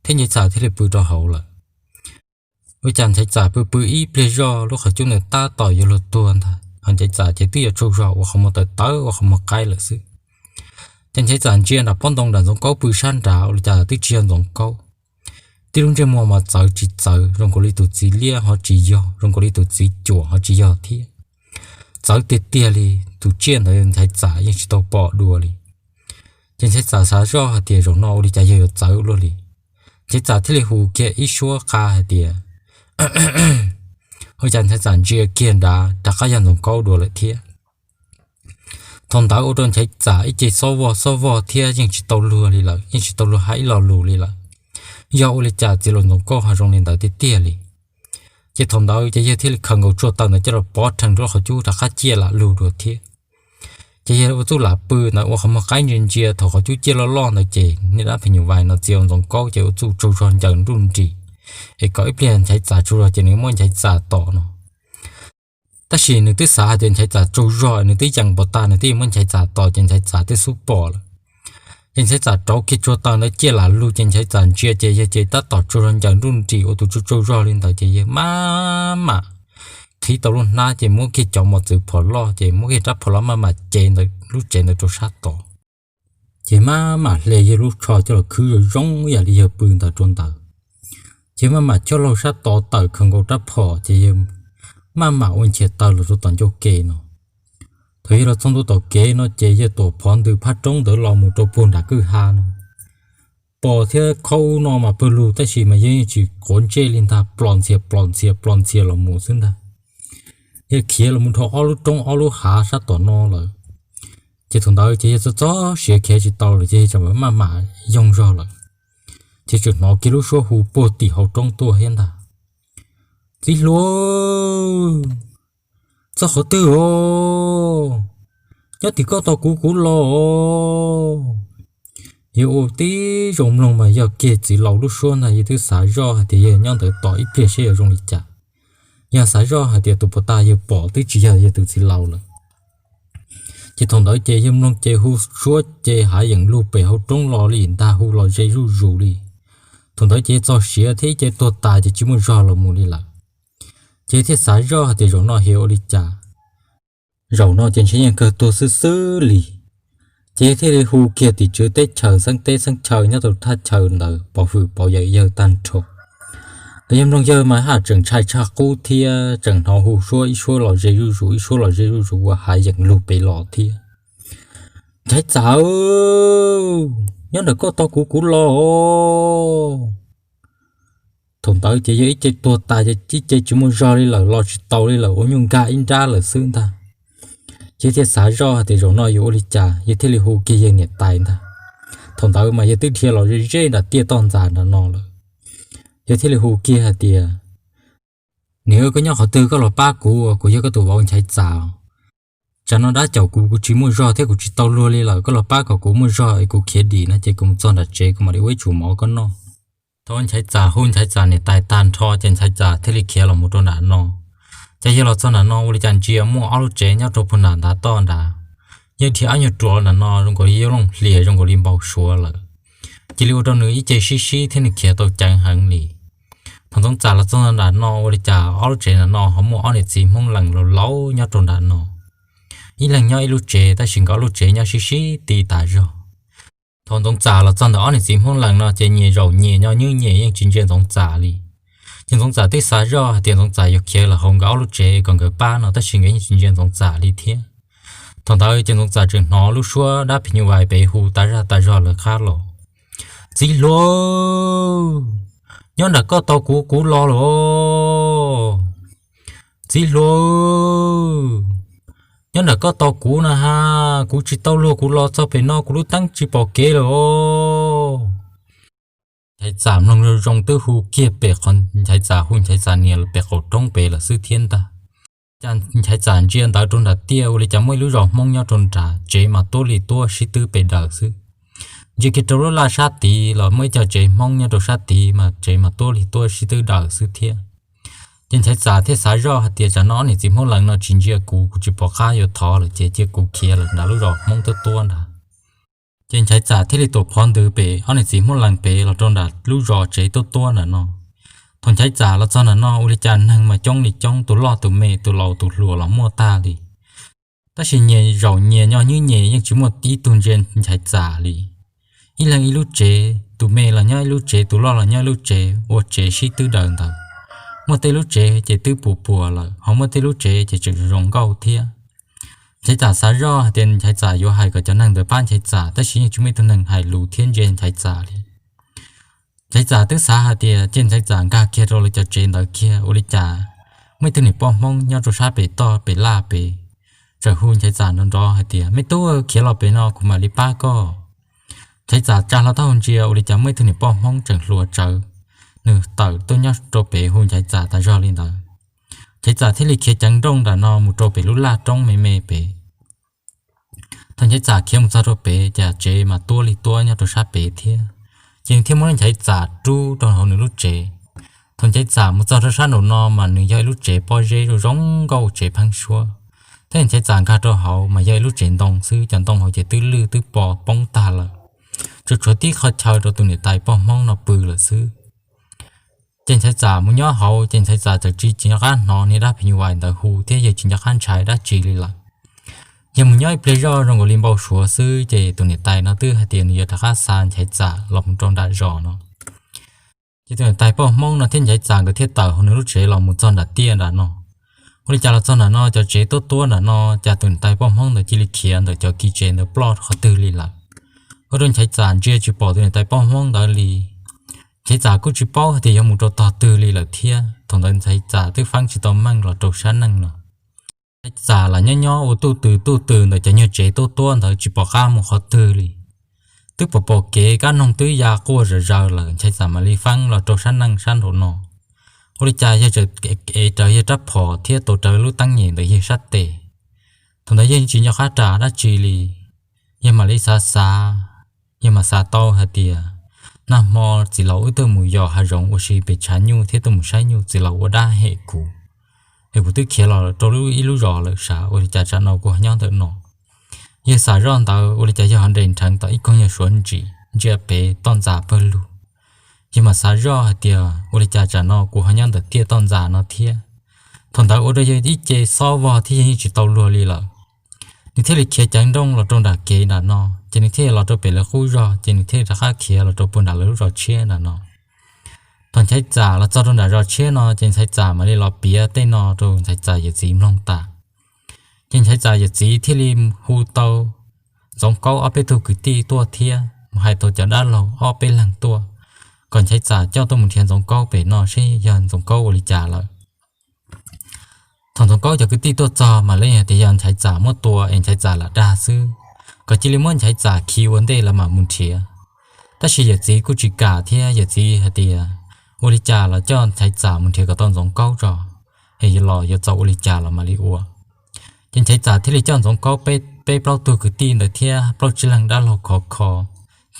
thiab Nchaiv Txam thiaj li pw rau hauv lawm. Ua cas Nchaiv Txam pw pw ib pliag zoj lub qhov cub ntawd tab tom yuav luag tuag ntag, ho Nchaiv Txam ces twb yuav tsaug zog ua qhov muag tawv tawv ua qhov muag qaib lawm xwb. Ces Nchaiv Txam ntsia nram pob ntoo nram Ntxoov Kaub pw sab nrad ua li cas twb tsis yog Ntxoov Kaub. Tib lub ntsej muag mas txawv tsis txawv, zoo nkaus li tus txiv liab ho tsis yog, zoo nkaus li tus txiv cuam ho tsis yog thiab. Txawv tiag tiag li, tus tsiaj ntawd Nchaiv Txam yeej tsis tau pom dua li. Ces Nchaiv Txam xav zoj hais tias zaum no ua li cas yawg yuav txawv luaj li. Nchaiv Txam thiaj li hu kiag ib suab qa hais tias, ua cas Nchaiv Txam ntsia kiag nrad rov qab yog Ntxoov Kaub dua lawm thiab. Thaum ntawd ua rau Nchaiv Txam ib ce xob vog xob vog thiab yeej tsis tau luag li lawm, yeej tsis tau luag hais ib lo lus li lawm. Yog ua li cas txiv laus Ntxoov Kaub ho zoo li ntawd tiag tiag li. Ces thaum ntawd ces yawg thiaj li khaws nkaus tsuag taw ntawd coj los pov rhees rau qhov cub rov qab ciaj lam lug dua thiab. Ces yawg ua txuj lam pw ntawd ua qhov muag qaib ntsia ntsia, thaum qhov cub ciaj loj loj ntawd ces niag dab phim nyuj vais no txiv laus Ntxoov Kaub ces ua txuj tsaug zog ncaws nruj nris, es kom ib pliag Nchaiv Txam tsaug zog ces nws muab Nchaiv Txam tom no. Tab sis nws twb xav hais tias Nchaiv Txam tsaug zog nws twb yees npaum tas nws twb muab Nchaiv Txam tom ces Nchaiv Txam twb xub pom lawm. Ces Nchaiv Txam rauv kiag tsuag taw ntawd ciaj lam lug ces Nchaiv Txam ntsia ces yawg ces tab tom tsaug zog ncaws nruj nris ua tus tsaug tsaug zog li ntawd ces yawg maj mam qhib tau lub hnab ces muab kiag cov mos txwv phom loj ces muab kiag rab phom loj maj mam cev ntawm lub tsev ntawd rau sab tod. Ces maj mam hle yawg lub tsho coj los khwb zoo zoo ib yam li yawg pw ntawd rau ntawd. Ces maj mam coj laug sab tod tawm khaws nkaus rab phom ces yawg maj mam ua nchias taw los rau tom ncauj kev no. Thaum yawg los txog ntua tom kev no ces yawg tuam phov ntws phaj roob ntawd los mus rau puag nram kwj ha no. Pom thiab khob ub no mas pawg lug tab sis mas yawg yeej tsis quav ntsej li ntag, plom ntxhias plom ntxhias plom ntxhias los mus xwb ntag. Yawg khiav los mus dhau ob lub roob ob lub hav sab tom no lawm. Ces thaum ntawd ces yawg txog txog siav khiav tsis tau lawm ces yawg tseem maj mam yoog zog lawm. Ces tseem hnov kiag lub suab hu puag tim hauv roob tuaj thiab ntag. Txiv hluas, txog qhov twg os? Nyob tim koj tos kuv kuv los os. Yawg ua tib zoo mloog mas yog kiag txiv laus lub suab ntag, yawg twb xav zoj hais tias yawg nyob ntawd tos ib pliag seb yuav zoo li cas. Yawg xav zoj hais tias tus puag ta yawg pom twb tsis yog yawg tus txiv laus lawm. Ces thaum ntawd ces yawg mloog ces hu suab ces hav yeem lug pem hauv roob los li ntag, hu los ze zuj zus li. Thaum ntawd ces yawg txog siav thiab ib ce tuag tas ces tsis muaj zog los mus li lawm. Ces thiaj xav zoj hais tias zaum no yog ua li cas, zaum no ces ntshe yeej kawg tuag xwb xwb li. Ces yawg thiaj li hu kiag tim tswv teb chaws xeeb teb xeeb chaw nyob rau thaj chaw ntawd pov hwm pov yawm yawg tag nrho. Los yawg mloog yawg mas haj tseem ntshai tshaj qub thiab tseem hnov hu suab ib suab los ze zuj zus ib suab los ze zuj zus ua hav yeem lug pem los thiab. Nchaiv Txam, nyob ntawm koj tos kuv kuv los os. Thaum ntawd ces yawg ib ce tuag tas ces ib ce tsis muaj zog li lawm, los tsis tau li lawm, ua nyuj nkag ib nrab lawm xwb ntag. Ces thiaj xav zoj hais tias zaum no yuav ua li cas, yawg thiaj li hu kiag yawg niam tais ntag. Thaum ntawd mas yawg twb dhia los ze ze nram tiaj toj ntxas nram no lawm. Yawg thiaj li hu kiag hais tias, niam, koj nyob qhov twg, koj los pab kuv, kuv yog koj tus vauv Nchaiv Txam. Tsam no dab caum kuv, kuv tsis muaj zog thiab kuv tsis tau luag li lawm, koj los pab kom kuv muaj zog es kuv khiav dim no ces kuv mus txog nram tsev kuv mam li ua ib tsum mov koj noj. Thaum Nchaiv Txam hu Nchaiv Txam niam tais tag nrho ces Nchaiv Txam thiaj li khiav los mus rau nram no. Ces yawg los txog nram no ua li cas ntsia muaj ob lub tsev nyob rau puag nram ntav toj nrad. Yawg dhia ob nyuag ruam los nram no zoo nkaus li yawg looj hlias zoo nkaus li npau suav lawm. Cia li ua rau nws ib ce sib sib thiab nws khiav tau ceev heev li. Thaum Ntxoov Txam los txog nram no ua li cas ob lub tsev nram no ho muaj ob niam txiv Hmoob Lees laus laus nyob rau nram no. Ib leeg nyob ib lub tsev tab sis nkawd ob lub tsev nyob sib sib ti tas zog. Thaum Ntxoov Txam los txog ntawm ob niam txiv Hmoob Lees no ces nyias zaum nyias nyob nywb nyias yeej tsis ntsia Ntxoov Txam li. Ces Ntxoov Txam twb xav zoj hais tias Ntxoov Txam yuav khiav los hauv nkawd ob lub tsev kom nkawd pab no tab sis nkawd yeej tsis ntsia Ntxoov Txam li thiab. Thaum ntawd ces Ntxoov Txam tseem hnov lub suab dab phim nyuj vais pem hu tas zaj tas zog lawv qab los, txiv hluas, nyob nram koj tos kuv kuv los lawm. Txiv hluas, nyob nram koj tos kuv na ha, kuv tsis tau luag kuv los txog pem no kuv lub teeb tsis pom kev lawm os. Nchaiv Txam mloog zoo zoo twb hu kiag pem qhov Nchaiv Txam hu Nchaiv Txam niam pem qaum roob pem lawm xwb thiab ntag. Cas Nchaiv Txam ntsia ntawd rau nram tiaj ua li cas muaj ib lub zos Hmoob nyob rau nrad, tsev mas tuab li tuab sib twb pes daws xwb. Ntsia kiag rau lub laj sab tid los muaj ib co tsev Hmoob nyob rau sab tid mas tsev mas tuab li tuab sib twb daws xwb thiab. Ces Nchaiv Txam thiaj xav zoj hais tias tsam no ob niam txiv Hmoob Lees no tsis ntsia kuv, kuv tsis pom qab yuav thov lawm ces cia kuv khiav lawm nram lub zos Hmoob tuab tuab ntag. Ces Nchaiv Txam thiaj li tuam phov ntws pem ob niam txiv Hmoob Lees pem los rau nram lub zos tsev tuab tuab nram no. Thaum Nchaiv Txam los txog nram no ua li cas neeg mas coob li coob, tus loj tus me, tus laus tus hluas los muaj tag li. Tab sis nyias zaum nyias nyob nywb nyias yeej tsis muaj ib tug ntsia Nchaiv Txam li. ib leeg ib lub tsev, tus me los nyob ib lub tsev, tus loj los nyob ib lub tsev, ua tsev sib twb daws ntawd. Muaj tej lub tsev ces twb puas puas lawm, ho muaj tej lub tsev ces tseem zoo nkauj thiab. Nchaiv Txam xav zoj hais tias Nchaiv Txam yuav hais kom cov neeg ntawd pab Nchaiv Txam, tab sis yeej tsis muaj ib tug neeg hais lus thiab ntsia Nchaiv Txam li. Nchaiv Txam twb xav hais tias cia Nchaiv Txam nkag kiag rau lawv cov tsev ntawd kiag, ua li cas muaj ib tug niam poj Hmoob nyob rau sab pem toj pem laj pem txawm hu Nchaiv Txam nrov nrov hais tias, Me tub, khiav los pem no kuv mam li pab koj. Nchaiv Txam tsa hlo taub hau ntsia, ua li cas muaj ib tug niam poj Hmoob tseem hluas tsawv, nws tawm tuaj nyob rau pem hu Nchaiv Txam tas zog li ntawd. Nchaiv Txam thiaj li khiav ceev nrooj nram no mus rau pem lub laj roob me me pem. Thaum Nchaiv Txam khiav mus txog rau pem, cas tsev mas tuab li tuab nyob rau sab pem thiab. Ces nws thiaj muab Nchaiv Txam rub rau hauv nws lub tsev. Thaum Nchaiv Txam mus txog rau sab nraum no mas nws yog ib lub tsev pob zeb zoo zoo nkauj, tsev pheeb suab. Thiab Nchaiv Txam nkag rau hauv mas yog ib lub tsev ntoo xwb, cov ntoo hauv ces twb lwj twb poob tag lawm, tsuas tshuav tib qho chaw rau tus niam tais poj Hmoob no pw lawm xwb. Ces Nchaiv Txam mus nyob hauv, ces Nchaiv Txam txawm tsis nco qab hnov niag dab phim nyuj vais ntawd hu thiab yawg tsis nco qab ntshai dab tsi li lawm. Yawg mus nyob ib pliag zoj zoo nkaus li npau suav xwb, ces tus niam tais no twb hais tias nws yuav rov qab xa Nchaiv Txam los mus rau nram zos no. Ces tus niam tais poj Hmoob no thiab Nchaiv Txam nkawd thiaj tawm hauv nws lub tsev los mus txog nram tiaj nram no. Ua li cas los txog nram no, cov tsev tuab tuab nram no, cas tus niam tais poj Hmoob ntawd cia li khiav ntawm cov kiv tsev ntawd ploj rau qhov twg li lawm. Ua rau Nchaiv Txam ntsia tsis pom tus niam tais poj Hmoob ntawd li. Nchaiv Txam kuj tsis paub hais tias yuav mus rau tog twg li lawm thiab. Thaum ntawd Nchaiv Txam twb feeb tsis tau meej los rau sab neej no. Nchaiv Txam lam nyob nyob ua tuj tw tuj tw ntawm cov nyuag tsev tuab tuab ntawd tsis pom qab mus qhov twg li. Twb pom pom kev, kab noog twb ya quaj zom zaws lawm, Nchaiv Txam mam li feeb los rau sab neej sab nraum no. Ua li cas yawg txawm ev rawv yawg rab phom thiab tua rawv lub teeb nyem ntawm yawg sab tes. Thaum ntawd yawg tsis nco qab ras dab tsi li. Yawg mam li xav xav, yawg mam xav tau hais tias, Nag hmo txiv laus wb tuaj mus yos hav zoov ua si pem tshav nyuj thiab tuaj mus saib nyuj, txiv laus ua dab hem kuv, es kuv twb khiav los rau ib lub zos lawm sav, ua li cas tsam no kuv ho nyob ntawm no? Yawg xav zoj ntawd, ua li cas yawg ho nres nrheev tom ib koog nyuag suav ntsis ntsia pem toj ntxas pawg lug. Yawg mam xav zoj hais tias, Ua li cas tsam no kuv ho nyob ntawm tiaj toj ntxas no thiab? Thaum ntawd ua rau yawg ib ce xob vog thiab yawg yeej tsis tau luag li lawm. Nws thiaj li khiav ceev nrooj los rau nram kev nram no, ces nws thiaj los rau pem lawv qub zos, ces nws thiaj li rov qab khiav los rau puag nram lawv lub zos tshiab nram no. Thaum Nchaiv Txam los txog rau nram zos tshiab no, ces Nchaiv Txam mam li los piav tej no rau Nchaiv Txam yawm txiv mloog tas. Ces Nchaiv Txam yawm txiv thiaj li hu tau Ntxoov Kaub ob peb tug kwv tij tuaj thiab mus hais tau cov dab laug ob peb leeg tuaj, kom Nchaiv Txam coj tuaj mus nrhiav Ntxoov Kaub pem no seb yog Ntxoov Kaub ua li cas lawm. Thaum Ntxoov Kaub cov kwv tij tuaj txog mas lawv hais tias yog Nchaiv Txam muab tua es Nchaiv Txam lam dag xwb, kom cia li muab Nchaiv Txam khi ua ntej lawv mam mus nrhiav. Tab sis yawm txiv kuj tsis kam thiab, yawm txiv hais tias, Ua li cas los coj Nchaiv Txam mus nrhiav kom tau Ntxoov Kaub tso, es los yuav txaus ua li cas los mam li ua. Ces Nchaiv Txam thiaj li coj Ntxoov Kaub peb plaub tug kwv tij ntawd thiab plaub tsib leeg dab laug khov kho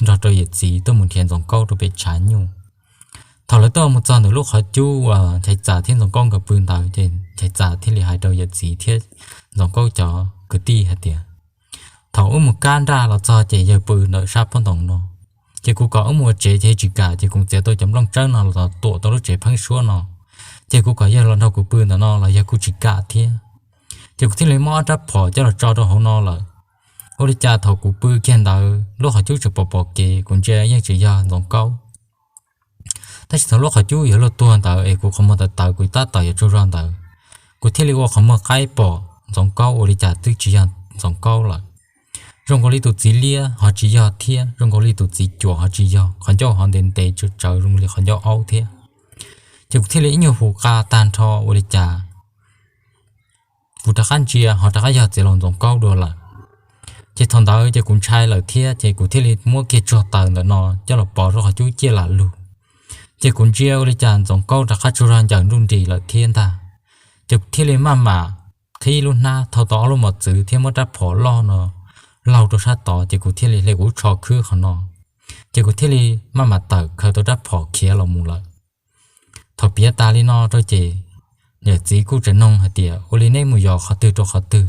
nrog rau yawm txiv tuaj mus nrhiav Ntxoov Kaub rau pem tshav nyuj. Thaum lawv tuaj mus txog ntawm lub qhov cub uas Nchaiv Txam thiab Ntxoov Kaub nkawd pw ntawd, ces Nchaiv Txam thiaj li hais rau yawm txiv thiab Ntxoov Kaub cov kwv tij hais tias, Thaum wb mus kab nraj los txog ces yawg pw ntawm sab pob ntoos no, ces kuv kom wb mus ua tsev ces yawg tsis kam, ces kuv txiav tau cov nplooj tsawb no los tuam tau lub tsev pheeb suab no, ces kuv kom yawg los nrog kuv pw ntawm no los yawg kuj tsis kam thiab. Ces kuv thiaj li muab ob rab phom coj los tso rau hauv no lawm. Ua li cas thaum kuv pw kiag ntawd lub qhov cub tseem pom pom kev, kuv ntsia yeej tseem yog Ntxoov Kaub. Tab sis thaum lub qhov cub yuav luag tuag ntawd es kuv qhov muag tawv tawv kuv tab tom yuav tsaug zog ntawd, kuv thiaj li ua qhov muag qaib pom Ntxoov Kaub ua li cas twb tsis yog Ntxoov Kaub lawm. Zoo nkaus li tus txiv liab ho tsis yog thiab, zoo nkaus li tus txiv cuam ho tsis yog, qhov ncauj ho ntev ntev tsawv tsawv zoo li qhov ncauj aub thiab. Ces kuv thiaj li ib nyuag hu qa tag nrho ua li cas kuv rov qab ntsia ho rov qab yog txiv laus Ntxoov Kaub dua lawm. Ces thaum ntawd ces kuv ntshai lawm thiab, ces kuv thiaj li muab kiag tsuag taws ntawm no coj los pov rau qhov cub ciaj lam lug. Ces kuv ntsia ua li cas Ntxoov Kaub rov qab tsaug zog ncaws nruj nris lawm thiab ntag. Ces kuv thiaj li maj mam qhib lub hnab thau tau ob lub mos txwv thiab muab rab phom loj no laug rau sab tod, ces kuv thiaj li hle kuv lub tsho khwb qhov no. Ces kuv thiaj li maj mam tawm khaws tau rab phom khiav los mus lawm. Thaum piav tas li no rau ces yawm txiv kuj tseem noog hais tias, Ua li neb mus yos qhov twg rau qhov twg?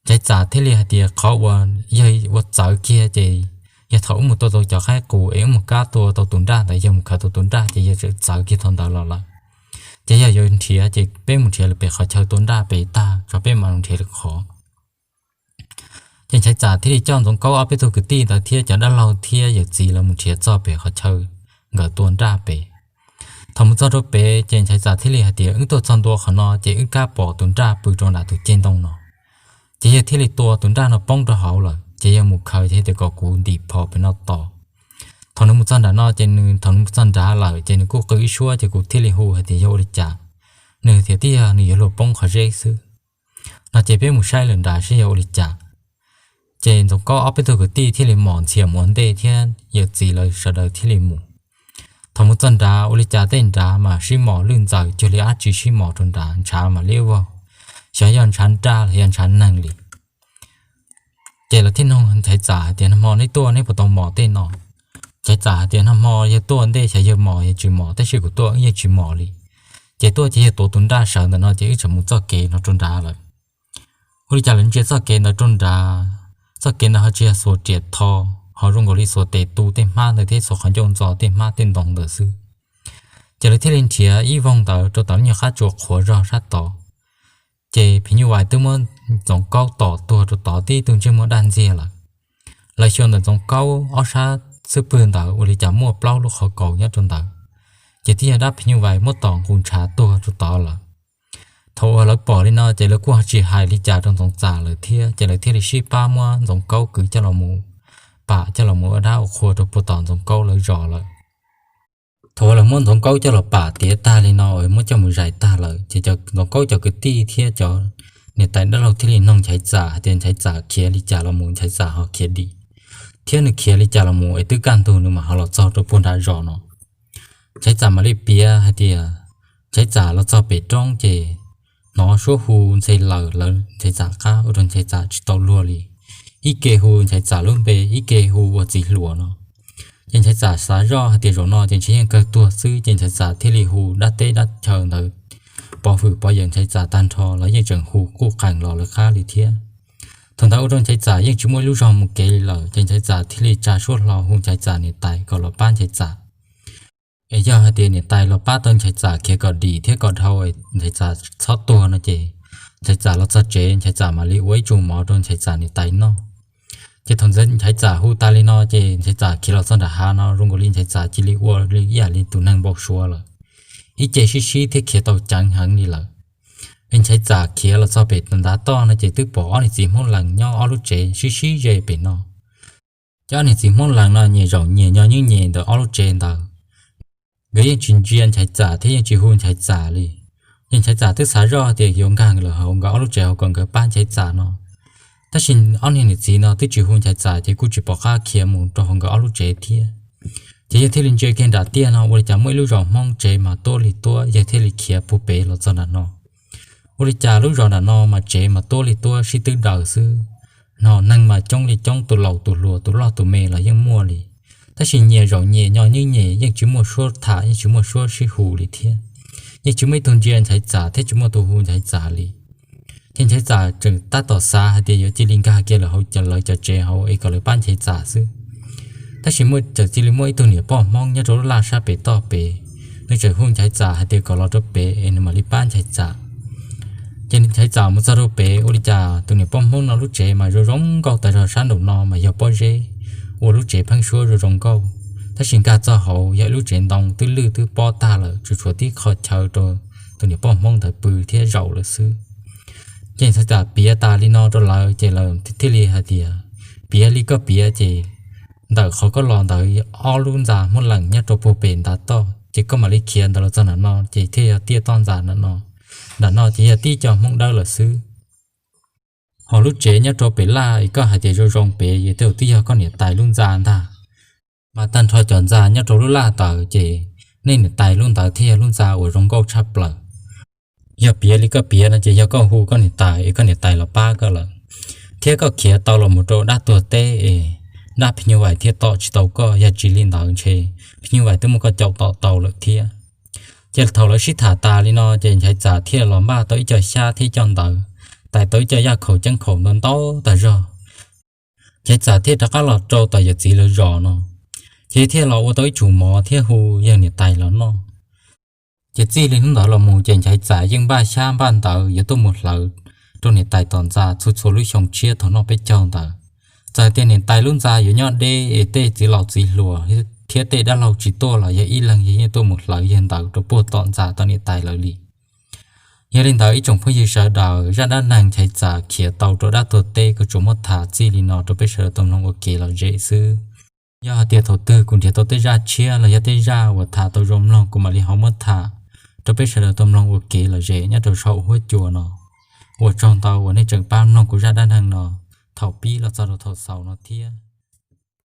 Nchaiv Txam thiaj li hais tias, Qhov uas yawg ua txawv kiag ces yog thaum wb mus tua tau cov qaib qus es wb mus kab tua tau tus nraj ntawd, yawg mus khaws tau tus nraj ces yawg txawm txawv kiag thaum ntawd los lawm. Ces yog yuav nrhiav ces peb mus nrhiav lawm pem qhov chaw tua nraj pem tag tso peb mam nrhiav lwm qhov. Ces Nchaiv Txam thiaj li coj Ntxoov Kaub ob peb tug kwv tij ntawd thiab cov dab laug thiab yawm txiv lawv mus nrhiav txog pem qhov chaw nkawd tua nraj pem. Thaum mus txog rau pem ces Nchaiv Txam thiaj li hais tias, Wb tuaj txog ntua qhov no ces wb kab pom tus nraj pw rau nram tus ceg ntoo no. Ces yawg thiaj li tua tus nraj no poob rau hauv lawm, ces yawg mus khaws ces tias kom kuv ntim phom pem no tos. Thaum nws mus txog nram no ces nws, thaum nws mus txog nrad lawm ces nws kuj qw ib suab ces kuv thiaj li hu hais tias yog ua li cas. Nws tias, Tib yog nws yuav luag poob qhov zeb xwb. No ces peb mus saib lawm nrad saib yog ua li cas. Ces Ntxoov Kaub ob peb tug kwv tij thiaj li mom ntxhias mus ua ntej thiab yawm txiv lawv sawv daws thiaj li mus. Thaum mus txog nrad ua li cas tej nrad mas sib mos lwj ntxaws cuag li dab tsi sib mos rau nrad, ntshav mam li vog, xyov yog ntshav nraj los yog ntshav neeg li. Ces lawv thiaj nug Nchaiv Txam hais tias, Nag hmo neb tuaj neb puas tau mos tej no? Nchaiv Txam hais tias, Nag hmo yawg tuaj ntej xyov yawg mos yawg tsis mos, tab sis kuv tuaj wb yeej tsis mos li. Ces tuaj ces yawg tuav tus nraj sawv ntawm no ces wb tseem mus txoj kev no rau nrad lawm. Ua li cas lawv ntsia txoj kev ntawd rau nrad, txoj kev ntawd ho tsis yog xuas riam tho, ho zoo nkaus li xuas tes tu tej hmab ntawd thiab xuas qhov ncauj ntxo tej hmab tej ntoo ntawd xwb. Ces lawv thiaj li nrhiav ib voog ntawd rau tom lub nyuag qab tsua qhuav zog sab tod. Ces phim nyuj vais twb muab Ntxoov Kaub tom tuag rau tod tib tug ntsej muag daj ntxiag lawm. Lawv xyuas ntawm Ntxoov Kaub ob sab xub pwg ntawd ua li cas muaj plaub lub qhov kaus nyob rau ntawd, ces twb yog dab phim nyuj vais muab tom nqus ntshav tuag rau tod lawm. Thaum uas lawv pom li no ces lawv kuj tsis hais li cas rau Ntxoov Txam lawm thiab, ces lawv thiaj li sib pab muab Ntxoov Kaub kwv coj los mus pam, coj los mus ua dab ua qhua rau puag tom Ntxoov Kaub lawv zos lawm. Thaum uas lawv muab Ntxoov Kaub coj los pam tiav tag li no, muab coj mus zais tag lawm, ces Ntxoov Kaub cov kwv tij thiab cov niam tais dab laug thiaj li noog Nchaiv Txam hais tias Nchaiv Txam khiav li cas los mus Nchaiv Txam ho khiav dim, thiab nws khiav li cas los mus es twb kaj ntug nws mam ho los txog rau puag nram zos no. Nchaiv Txam mam li piav hais tias Nchaiv Txam los txog pem roob ces hnov suab hu ntxhe laws lawv Nchaiv Txam qab ua rau Nchaiv Txam tsis tau luag li. Ib ke hu Nchaiv Txam lub npe, ib ke hu ua txiv hluas no. Ces Nchaiv Txam xav zoj hais tias zaum no ces ntshe yeej kawg tuag xwb, ces Nchaiv Txam thiaj li hu dab teb dab chaw ntawd pov hwm pov yawm Nchaiv Txam tag nrho, los yeej tseem hu quj qees los lawv qab li thiab. Thaum ntawd ua rau Nchaiv Txam yeej tsis muaj ib lub zog mus kev li lawm, ces Nchaiv Txam thiaj li tsa suab hlo hu Nchaiv Txam niam tais kom los pab Nchaiv Txam. Es yog hais tias niam tais los pab tau Nchaiv Txam khiav kom dim thiab kom dhau, Nchaiv Txam txhob tuag no ces Nchaiv Txam los txog tsev Nchaiv Txam mam li ua ib tsum mov rau Nchaiv Txam niam tais noj. Ces thaum Nchaiv Txam hu tas li no ces Nchaiv Txam khiav los txog nram hav no zoo nkaus li Nchaiv Txam cia li ua li ib yam li tus neeg npau suav lawm, ib ce sib sib thiab khiav tau ceev heev li lawm. Es Nchaiv Txam khiav los txog pem ntav toj no ces twb pom ob niam txiv Hmoob Lees nyob ob lub tsev sib sib ze pem no. Ces ob niam txiv Hmoob Lees no nyias zaum nyias nyo nywb nyem ntawm ob lub tsev ntawd. Nkawd yeej tsis ntsia Nchaiv Txam thiab yeej tsis hu Nchaiv Txam li. Ces Nchaiv Txam twb xav zoj tias yuav nkag lawm hauv nkawd ob lub tsev hauv kom nkawd pab Nchaiv Txam no. Tab sis ob niag niam txiv no twb tsis hu Nchaiv Txam ces kuj tsis pom qab khiav mus rau hauv nkawd ob lub tsev thiab. Ces yawg thiaj li ntsia kiag nram tiaj no ua li cas muaj ib lub zos Hmoob tsev mas tuab li tuab, yawg thiaj li khiav puag pem los txog nram no. Ua li cas lub zos nram no mas tsev mas tuab li tuab sib twb daws xwb, no neeg mas coob li coob, tus laus tus hluas tus loj tus me los yeej muaj li. Tab sis nyias zaum nyias nyo nywb nyem yeej tsis muaj suab tham yeej tsis muaj suab sib hu li thiab. Yeej tsis muaj ib tug ntsia Nchaiv Txam thiab tsis muaj tus hu Nchaiv Txam li. Ces Nchaiv Txam tseem tab tom xav hais tias yuav cia li nkag kiag lawm hauv lawv cov tsev hauv es kom lawv pab Nchaiv Txam xwb. Tab sis muaj txawm cia li muaj ib tug niam poj Hmoob nyob rau lub laj sab pem toj pem, nws tseem hu Nchaiv Txam hais tias kom los rau pem es nws mam li pab Nchaiv Txam. Ces Nchaiv Txam mus txog rau pem ua li cas tus niam poj Hmoob no lub tsev mas zoo zoo nkauj tas zog, sab nraum no mas yog pob zeb, ua lub tsev pheeb suab zoo zoo nkauj. Tab sis nkag txog hauv yog ib lub tsev ntoo twb lwj twb pob tag lawm, tsuas tshuav tib qho chaw rau tus niam poj Hmoob ntawd pw thiab zaum lawm xwb. Ces Nchaiv Txam piav tas li no rau lawv ces lawv thiaj li hais tias, piav li koj piav ces ntawm qhov koj los ntawd ob lub ntxa Hmoob Lees nyob rau puag pem ntav toj, ces koj mam li khiav ntawd los txog nram no ces thiaj yog tiaj toj ntxas nram no. Nram no ces yog tib co Hmoob Dawb lawm xwb. Ho lub tsev nyob rau pem laj es koj hais tias zoo zoo pem, yog tej zaum twb yog koj niam tais lub ntxa ntag. Mas tag nrho cov ntxa nyob rau lub laj ntawd ces nej niam tais lub ntawd thiaj yog lub ntxa uas zoo nkauj tshaj plaws. Yog piav li koj piav no ces yog koj hu koj niam tais es koj niam tais los pab koj lawm, thiab koj khiav tau los mus rau dab tuag teb es dab phim nyuj vais thiaj tom tsis tau koj, yog tsis li ntawd ntshe phim nyuj vais twb muab koj caum tom tau lawm thiab. Ces thaum lawv sib tham tas li no ces Nchaiv Txam thiaj los npaj tau ib co xyab thiab ib co ntawv, tais tau ib co yaj khaum ceeb khaum ntau ntau tas zog. Nchaiv Txam thiaj rov qab los rau tom yawm txiv lawv zos no, ces thiaj los ua tau ib tsum mov thiab hu yawg niam tais los noj. Ces txij li hnub ntawd los mus ces Nchaiv Txam yeej npaj xyab npaj ntawv yuav tuaj mus hlawv rau niam tais tom ntxa txhua txhua lub xyoo tshiab thaum noj peb caug ntawd. Txawm tias niam tais lub ntxa yuav nyob deb es tej txiv laus txiv hluas thiab tej dab laug tsis tuaj los yog ib leeg yog yeej tuaj mus hlawv yawg ntawd rau puag tom ntxa tom niam tais lawv li. Yog li ntawd ib tsoom phooj ywg sawv daws, zaj dab neeg Nchaiv Txas khiav tau rau dab tuag teb kuv tsuas muab tham txij li no rau peb sawv daws tau mloog ua kev lom zem xwb. Yog hais tias thaum twg kuv nrhiav tau tej zaj tshiab los yog tej zaj uas tham tau zoo mloog kuv mam li ho muab tham rau peb sawv daws tau mloog ua kev lom zem nyob rau saum huab cua no. Ua tsaug ntau uas nej tseem pab mloog kuv zaj dab neeg no thaum pib los txog rau thaum xaus no thiab.